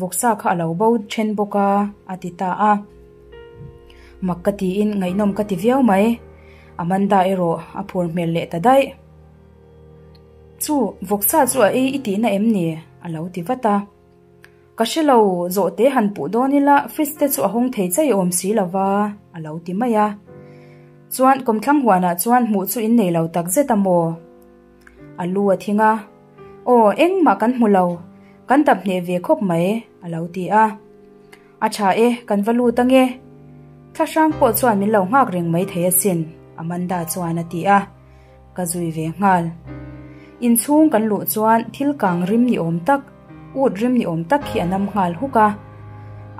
vawksa kha a lo bo then bawk a, a ti ta a. Mak ka tiin ngaihnawm ka ti viau mai. Amanda erawh a phur hmel leh ta daih. Chu, vawksa chu a ei i tihna em ni? a lo ti vat a. Ka hre lo, zawhte han puh dawn ila fridge te chu a hawng thei chai awm si lo va, a lo ti mai a. Chuan kawmthlang huanah chuan hmuh chu in nei lo tak zet a maw? A lu a thing a, Aw, engmah kan hmu lo, kan dap hneh ve khawp mai, a lo ti a. A tha e, kan va lut ange. Thlahrang pawh chuan min lo nghak reng mai thei asin, Amanda chuan a ti a. Ka zui ve nghal. Inchhung kan luh chuan thil kang rim ni awm tak, ut rim ni awm tak hi a nam nghal huk a.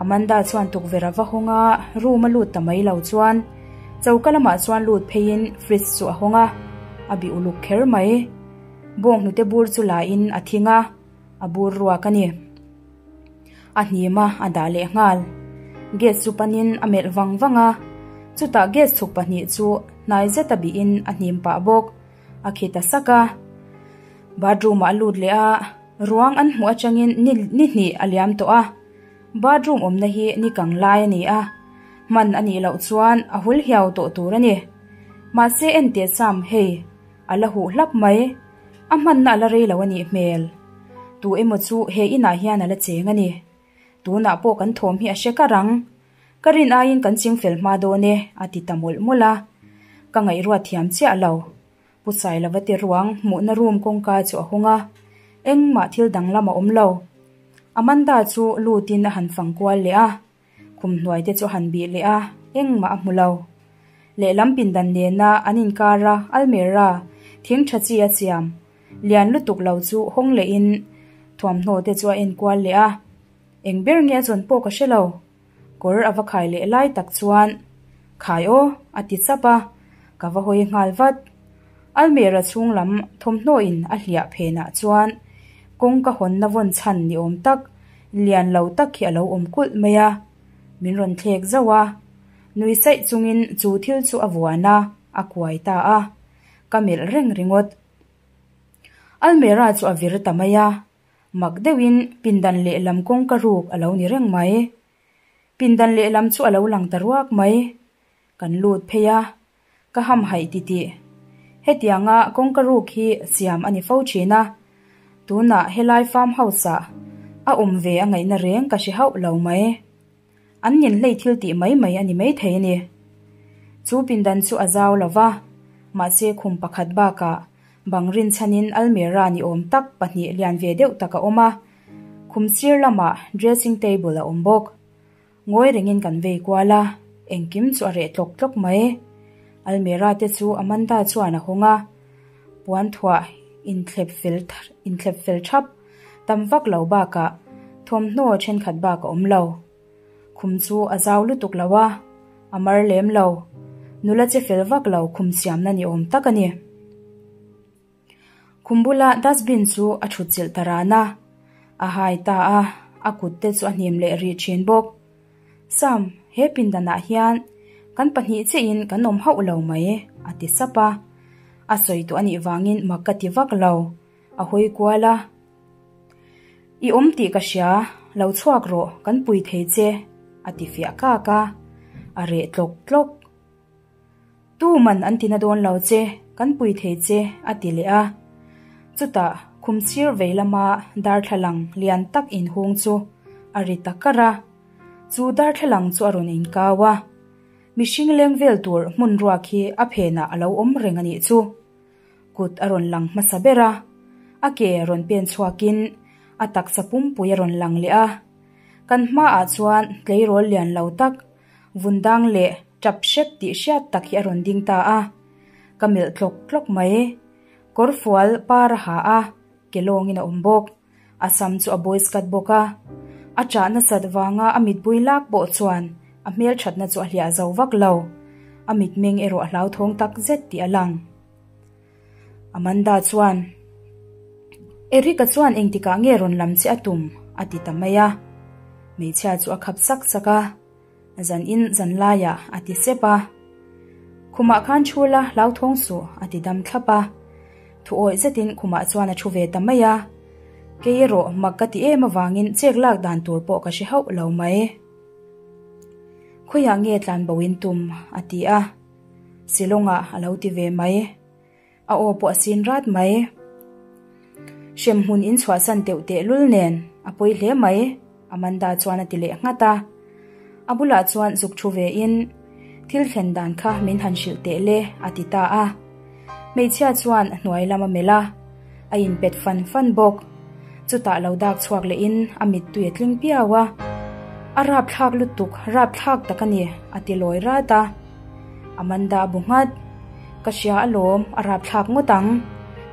Amanda chuan tukverh a va hawng a, room a lut ta mai lo chuan choka lamah chuan lut pheiin fridge chu a hawng a, a bih uluk kher mai. Bawnghnute bur chu la in a thing a, a bur ruak a ni. A hnim a, a dah leh nghal. Gas chu panin a melh vang vang a, chutah gas chhuk pahnih chu hnai zeta bihin a hnim pah bawk. A khi ta sak a. Bathroom ah a lut leh a, ruang an hmuh atangin ni ni hnih a liam tawh a. Bathroom awmna hi ni kang lai a ni a, hman a nih loh chuan a hul hiau tawh tur a ni. Mahse enteh Sam hei a la huh hlap mai. A hmanna a la rei lo a nih hmel. Tu emaw chu he inah hian a la cheng a ni. Tunah pawh kan thawm hi a hre kar ang. Ka rin aiin kan ching fel hma dawn e, a ti ta mawlh mawlh a. Ka ngaihruat thiam chiah lo. Pu Sailova te ruang hmuhna room kawngka chu a hawng a, engmah thil danglam a awm lo. Amanda chu lutin a han fang kual leh a, khum hnuai te chu a han bih leh a, engmah a hmu lo. Lehlam pindan nena an inkara almirah thing tha chi a siam lian lutuk lo chu hawng lehin thuamhnaw te chu a enkual leh a, eng ber nge a zawn pawh ka hre lo. Kawr a va khai leh lai tak chuan, Khai aw, a ti chap a, ka va hawi nghal vat. Almirah chhung lam thawmhnaw in a hliah phenah chuan kawngka hawnna vawn chhan ni awm tak, lian lo tak hi a lo awm kulh mai a. Min rawn thlek zauh a, nui saih chungin chu thil chu a vuan a, a kuai ta a. Ka melh reng ringawt. Almirah chu a vir ta mai a, mak deuhin pindan lehlam kawngka ruk a lo ni reng mai. Pindan lehlam chu a lo lang ta ruak mai. Kan lut phei a, ka hamhaih titih. Hetianga kawngka ruk hi siam a ni fo thin a, tunah helai farm house ah a awm ve a ngaihna reng ka hre hauh lo mai. An ninhlei thil tih mai mai a ni maithei a ni. Chu pindan chu a zau lo va, mahse khum pakhat bakah bang rinchhanin almirah ni awm tak pahnih lian ve deuh tak a awm a, khum sir lamah dressing table a awm bawk. Ngawi rengin kan vei kual a, engkim chu a reh tlawk tlawk mai. Almirah te chu Amanda chuan a hawng a, puan thuah inthlep fel inthlep fel thap tam vak lo bakah thawmhnaw thenkhat bak a awm lo. Khum chu a zau lutuk lo a, a mar lem lo. Nula che fel vak lo khum siamna ni awm tak a ni. Khum bula dustbin chu a thut chilh ta ran a, a hai ta a, a kut te chu a hnim leh rih thin bawk. Sam, he pindanah hian kan pahnih chiahin kan awm hauh lo mai, a ti sap a. A sawi tawh a nih vangin mak ka ti vak lo, a hawi kual a. I awm tih ka hria, lo chhuak rawh, kan pui thei che, a ti fiah kak a, a reh tlawk tlawk. Tu man an tina dawn lo che, kan pui thei che, a ti leh a. Chutah khum sir vei lama darthlalang lian tak inhung chu a ri ta kar a. Chu darthlalang chu a rawn inkau a. Mihring leng vel tur hmun ruak hi a phenah a lo awm reng a nih chu. Kut a rawn lang hmasa ber a, a ke rawn pen chhuakin a taksa pumpui a rawn lang leh a. Kan hmaah chuan tleirawl lian lo tak Vundang leh tap hrep tih hriat tak hi a rawn ding ta a, ka melh tlawk tlawk mai. Kawrfual par a ha a, ke lawngin a awm bawk. A sam chu a boys cut bawk a, a chah nasat vanga a mitbui lak pawh chuan a hmelthatna chu a hliah zo vak lo. A mitmeng erawh a hlauthawng tak zet tih a lang. Amanda chuan, Eric-a chuan engtikah nge rawn lam che a tum? a ti ta mai a. Hmeichhia chu a khap sak sak a, Zan in zan laiah a ti sep a. Khumah khan thu la hlauthawng suh a ti dam thlap a. Thu awih zetin khumah chuan a thu ve ta mai a. Kei erawh mak ka ti em avangin chek lak dan tur pawh ka hre hauh lo mai. Khawiah nge tlanbo in tum? a ti a. Silawngah a lo ti ve mai. A aw pawh a sin rat mai. Hremhmun in chhuahsan teuh teh lul nen a pawi hle mai, Amanda chuan a ti leh nghat a. A bulah chuan zuk thu ve in, Thil thlen dan kha min han hrilh teh le, a ti ta a. Hmeichhia chuan hnuai lam a melh a, a inpet fan fan bawk. Chutah lo dak chhuak leh in a mittui a tling piau a. A rapthlak lutuk, rapthlak tak a ni, a ti lawi rat a. Amanda a bu nghat. Ka hria alawm, a rapthlak ngawt ang.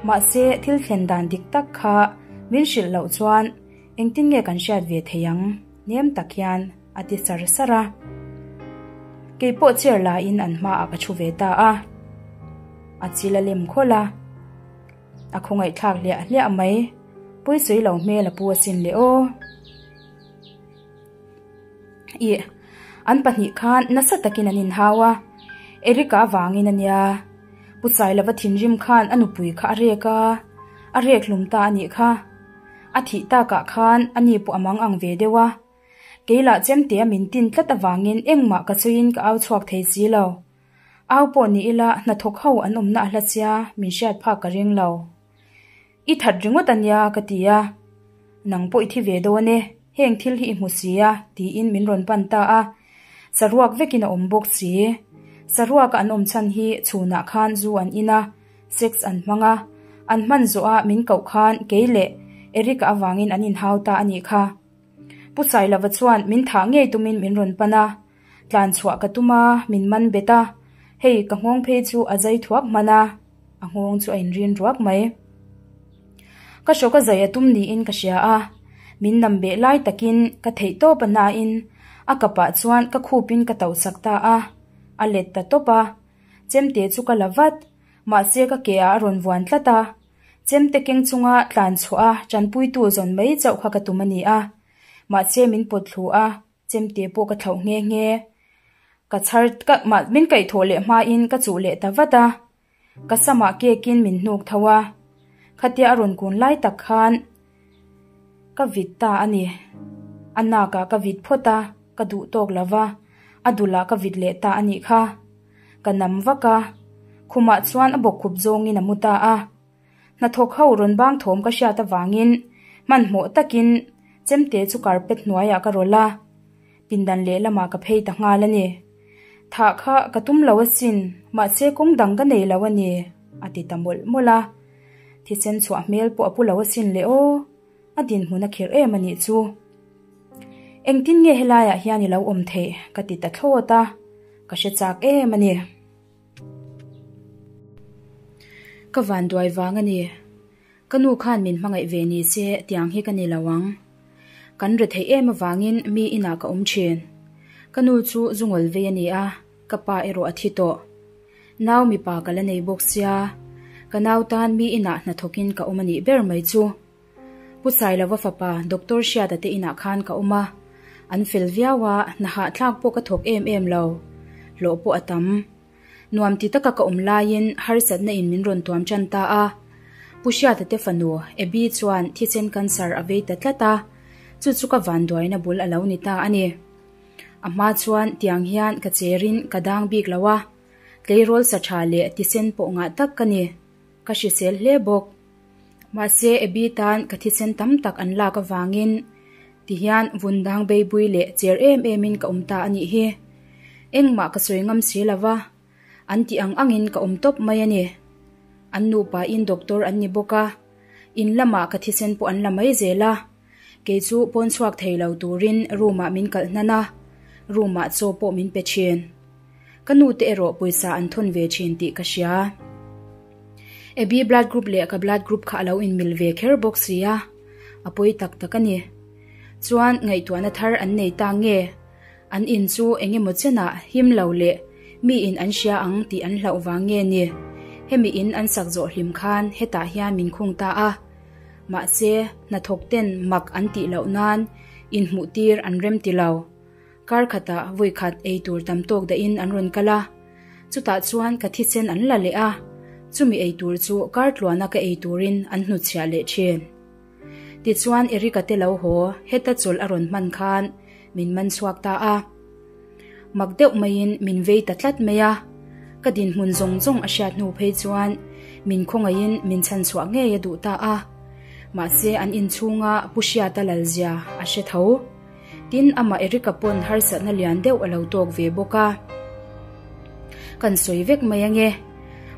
Mahse, thil thlen dan dik tak kha min hrilh loh chuan engtin nge kan hriat ve thei ang? Nem tak hian a ti sar sar a. Kei pawh chair la in an hmaah ka thu ve ta a. A chil a lem khawlh a. A khawngaihthlak hliah hliah mai. Puisawi lo hmel a pu asin le aw. Ih, an pahnih khan nasa takin an inhau a, Erica avangin a nia. Pu Sailova thinrim khan a nupui kha a rek a, a rek hlum ta a nih kha. A thih takah khan a ni pawh a mang ang ve deuh a. Kei lah chemtea min tin tlat avangin engmah ka sawiin ka au chhuak thei si lo. Au pawh ni ila hnathawk ho an awmna a hla sia min hriat phak ka ring lo. I that ringawt a nia ka ti a, nang pawh i thi ve dawn e, heng thil hi i hmu si a tiin min rawn pan ta a, saruak vekin a awm bawk si. Saruaka an awm chhan hi chhunah khan zu an in a, sex an hmang a, an hman zawh a min koh khan kei leh Eric-a avangin an inhau ta a nih kha. Pu Sailova chuan min thah ngei tumin min rawn pan a, tlan chhuah ka tum a, min man bet a, hei ka nghawng phei chu a zai thuak hman a. A nghawng chu a inrin ruak mai. Ka hrawk a zai a tum niin ka hria a, min nam beh lai takin ka theih tawp a nain a kapah chuan ka khupin ka tauh sak ta a, a let ta tawp a. Chemte chu ka la vat, mahse ka ke ah a rawn vuan tlat a. Chemte keng chunga tlan chhuah a tanpuitu zawn mai chauh kha ka tum a ni a, mahse min pawt thlu a. Chemte pawh ka thlauh nghe nghe. Ka chhar ka mah min kaihthawh leh hmain ka chuh leh ta vat a. Ka samah kekin min hnuk tho a. Khatia a rawn kun lai tak khan ka vit ta a ni. A nakah ka vit phawt a, ka duh tawk lo va, a dulah ka vit leh ta a nih kha. Ka nam vak a, khumah chuan a bawkkhup zawngin a mu ta a. Hnathawk ho rawn bang thawm ka hriat avangin hmanhmawh takin chemte chu carpet hnuaiah ka rawlh a, pindan lehlamah ka phei ta nghal a ni. Thah kha ka tum lo asin, mahse kawng dang ka nei lo a ni, a ti ta mawlh mawlh a. Thisen chhuah hmel pawh a pu lo asin le aw, a dinhmun a khirh em a nih chu. Engtin nge helaiah hian i lo awm theih? ka ti ta thlawt a, ka hre chak em a ni. Ka van duai vang a ni. Ka nu khan min hmangaih ve ni se tiang hi ka ni lo ang. Kan re theih em avangin mi inah ka awm thin. Ka nu chu zu ngawl vei a ni a, ka pa erawh a thi tawh. Nau mipa ka la nei bawk sia, ka nau tan mi inah hnathawkin ka awm a nih ber mai chu. Pu Sailova fapa Doctor Hriata te inah khan ka awm a, an fel viau a, hna hahthlak pawh ka thawk em em lo, hlawh pawh a tam. Nuam ti taka ka awm laiin harsatna in min rawn tuam tan ta a. Pu Hriata te fanu Abby chuan thisen cancer a vei ta tlat a, chu chu ka vanduaina bul a lo ni ta a ni. A hma chuan tiang hian ka cherin ka dang bik lo a, tleirawl sa tha leh thisen pawh ngah tak ka ni. Ka hrisel hle bawk. Mahse, Abby tan ka thisen tam tak an lak avangin tihian vun dang beibui leh cher em emin ka awm ta a nih hi. Engmah ka sawi ngam si lo va, an tih ang angin ka awm tawp mai a ni. An nupain doctor an ni bawk a, in lamah ka thisen pawh an la mai zel a. Kei chu pawn chhuak thei lo turin room ah min kalh hnan a, room ah chaw pawh min pe thin. Ka nu te erawh pawisa an thawn ve thin tih ka hria. Abby blood group leh ka blood group kha a lo inmil ve kher bawk sia, a pawi tak tak a ni. Chuan ngaihtuahna thar an nei ta nge? An in chu eng emaw chenah him lo leh mi in an hria ang tih an hlauh vang nge ni? Hemi in an sak zawh hlim khan hetah hian min khung ta a. Mahse, hnathawk ten mak an tih loh nan inhmuh tir an rem ti lo. Kar khatah vawi khat ei tur tam tawk dahin an rawn kal a. Chutah chuan ka thisen an la leh a, chumi ei tur chu kar tluana ka ei turin an hnutchhiah leh thin. Tichuan Eric-a te lo haw, heta chawlh a rawn hman khan min man chhuak ta a. Mak deuh maiin min vei ta tlat mai a, ka dinhmun zawng zawng a hriat hnu phei chuan min khawngaihin min chhan chhuah ngei a duh ta a. Mahse an inchhunga Pu Hriata lalzia a hre tho. Tin, amah Eric-a pawn harsatna lian deuh a lo tawk ve bawk a. Kan sawi vek mai ange.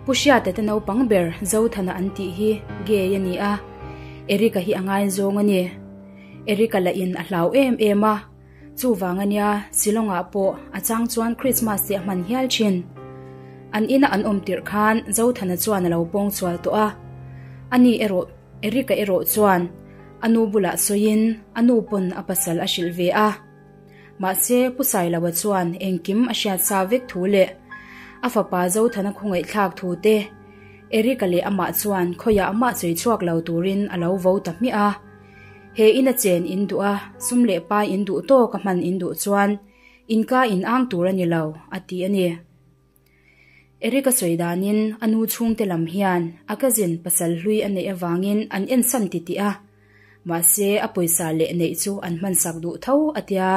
Pu Hriata te naupang ber Zothana an tih hi gay a ni a, Eric-a hi a ngainzawng a ni. Eric-a lah in a hlau em em a, chuvang a nia Shillong-ah pawh a chang chuan Christmas te a hman hial thin. An ina an awm tirh khan Zothana chuan a lo pawng chhual tawh a, ani erawh Eric-a erawh chuan a nu bulah sawiin a nu pawn a pasal a hrilh ve a. Mahse, Pu Sailoa chuan engkim a hriat sa vek thu leh a fapa Zothana khawngaihthlak thu te Eric-a leh amah chuan khawiah amah sawi chhuak lo turin a lo vo ta hmiah a. He ina chen in duh a, sum leh pai in duh tawk a hman in duh chuan inka in ang tur a ni lo, a ti a ni. Eric-a sawi danin a nu chhungte lam hian a cousin pasal hlui a neih avangin an ensan titih a, mahse a pawisa leh neih chu an hmansak duh tho a tia.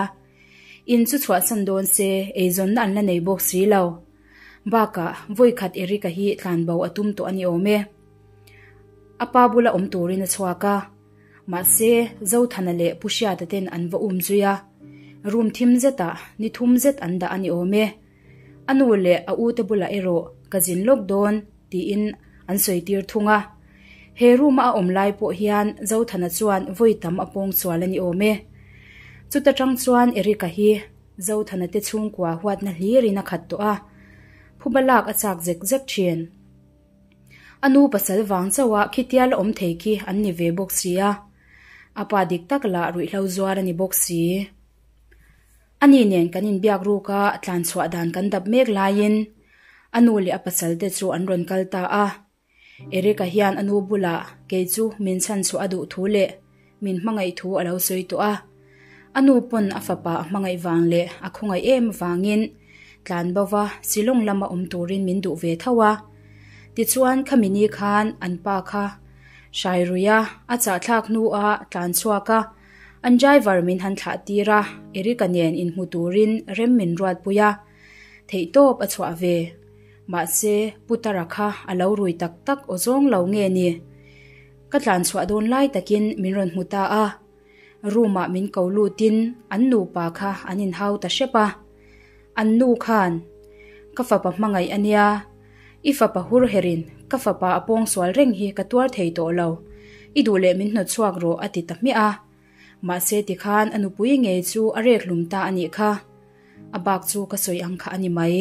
In chu chhuahsan dawn se eizawnna an la nei bawk si lo. Bakah vawikhat Eric-a hi tlanbo a tum tawh a ni awm e. A pa bula awm turin a chhuak a. Mahse, Zothana leh Pu Hriata ten an va um zui a. Room thim zetah ni thum zet an dah a ni awm e. A nu leh a ute bulah erawh ka zin lawk dawn tiin an sawi tir thung a. He room a a awm lai pawh hian Zothana chuan vawi tam a pawng sual a ni awm e. Chuta tang chuan Eric-a hi Zothana te chhungkua huatna hlirin a khat tawh a, phuba lak a chak zek zek thin. A nu pasal vang chauha khitia la awm thei khi an ni ve bawk si a, a pa dik tak lah ruihhlo zuar a ni bawk si. A ni nen kan inbiak ruk a, tlan chhuah dan kan dap mek laiin a nu leh a pasal te chu an rawn kal ta a. Eric-a hian a nu bulah kei chu min chhan chhuah a duh thu leh min hmangaih thu a lo sawi tawh a. A nu pawn a fapa a hmangaih vang leh a khawngaih em avangin tlan bo va Shillong lama awm turin min duh ve tho a. Tichuan khami ni khan an pa kha hrai ruih a, a chahthlak hnuah tlan chhuak a. An driver min han thlah tir a, Eric-a nen inhmu turin rem min ruatpui a, theihtawp a chhuah ve. Mahse, Putara kha a lo rui tak tak aw zawng lo nge ni? Ka tlan chhuah dawn lai takin min rawn hmu ta a, room-ah min ko lutin an nupa kha an inhau ta hrep a. An nu khan, Ka fapa hmangaih a nia, i fapa hur herin ka fapa a pawngsual reng hi ka tuar thei tawh lo, i duh leh min hnawt chhuak rawh a ti ta hmiah a. Mahse tikhan a nupui ngei chu a rek hlum ta a nih kha. A bak chu ka sawi ang kha a ni mai.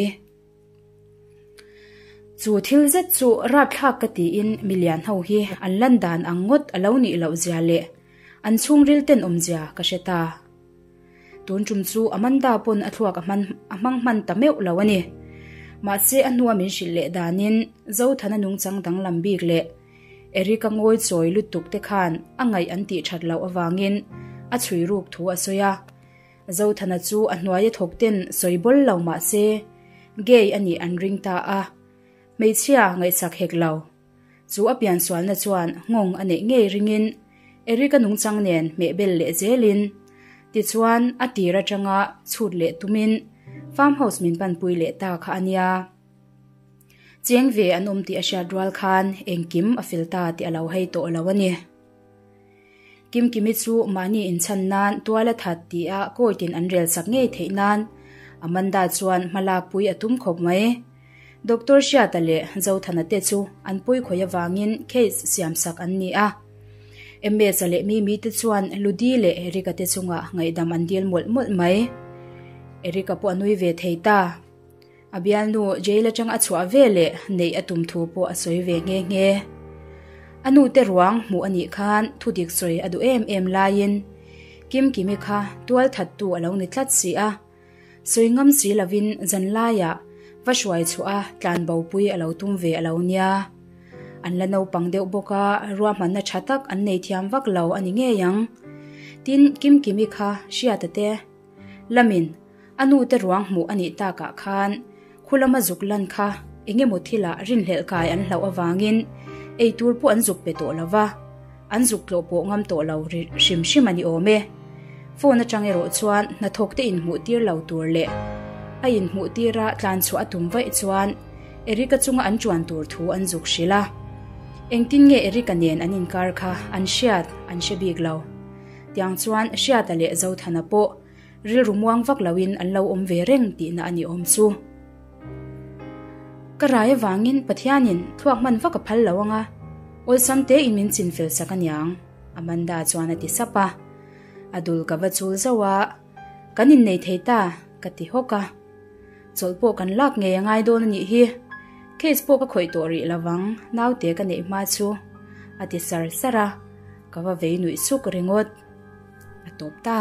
Chu thil zet chu rapthlak ka tiin milian ho hi an lan dan ang ngawt a lo nih loh zia leh an chhungril tenawmzia ka hre ta. Tun tum chu Amanda pawn a thluak a hman a hmang hman ta meuh lo a ni. Mahse a hnua min hrilh leh danin Zothana nungchang danglam bik leh Eric-a ngawi chawi lutuk te khan a ngaih an tih that loh avangin a chhui ruk thu a sawi a. Zothana chu a hnuaia thawk ten sawi bawl lo mahse gay a nih an ring ta a. Hmeichhia ngaihsak hek lo. Chu a piansualna chuan nghawng a neih ngei ringin Eric-a nungchang nen hmehbel leh zelin tichuan a tir atanga chhut leh tumin farm house min panpui leh ta kha a nia. Cheng ve an awm tih a hriat rual khan engkim a fel ta tih a lo hei tawh lo a ni. Kimkimi chu mahni inchhan nan tual a that tih a court-in an rel sak ngei theih nan Amanda chuan hma lakpui a tum khawp mai. Doctor Hriata leh Zothana te chu an pawi khawih avangin case siam sak an ni a. Ms-a leh Mimi te chuan Ludi leh Eric-a te chungah ngaihdam an dil mawlh mawlh mai. Eric-a pawh a nui ve thei ta. A bialnu jail atang a chhuah ve leh neih a tum thu pawh a sawi ve nghe nghe. A nu te ruang hmuh a nih khan thudik sawi a duh em em laiin Kimkimi kha tual thattu a lo ni tlat si a. Sawi ngam si lovin zanlaiah Va hruai chhuah a, tlan bo pui a lo tum ve a lo nia. An la naupang deuh bawk a, ruahmanna tha tak an nei thiam vak lo a ni ngei ang. Tin, Kimkimi kha Hriata te lamin a nu te ruang hmuh a nih takah khan khulama zuk lan kha eng emaw thilah rinhlelh kai an hlauh avangin eitur pawh an zuk pe tawh lo va, an zuk tlawh pawh ngam tawh lo hrim hrim a ni awm e. Phone atang erawh chuan hnathawk te inhmuh tir lo tur leh a inhmuh tira tlan chhuah a tum vaih chuan Erica chunga an chuan tur thu an zuk hrilh a. Engtin nge Erica nen an inkar kha an hriat an hre bik lo. Tiang chuan Hriata leh Zothana pawh rilru muang vak loin an lo awm ve reng tihna a ni awm chu. Ka rai avangin Pathianin thluak hman vak a phal lo anga, awlsam tein min chinfel sak aniang, Amanda chuan a ti sap a. A dul ka va chul zauh a, Kan innei thei ta, ka ti hawk a. Chawlh pawh kan lak ngei a ngai dawn a nih hi. Case pawh ka khawih tawh rih lovang, naute ka neih hma chu, a ti sar sar a, ka va vei nuih suk ringawt. A tawp ta.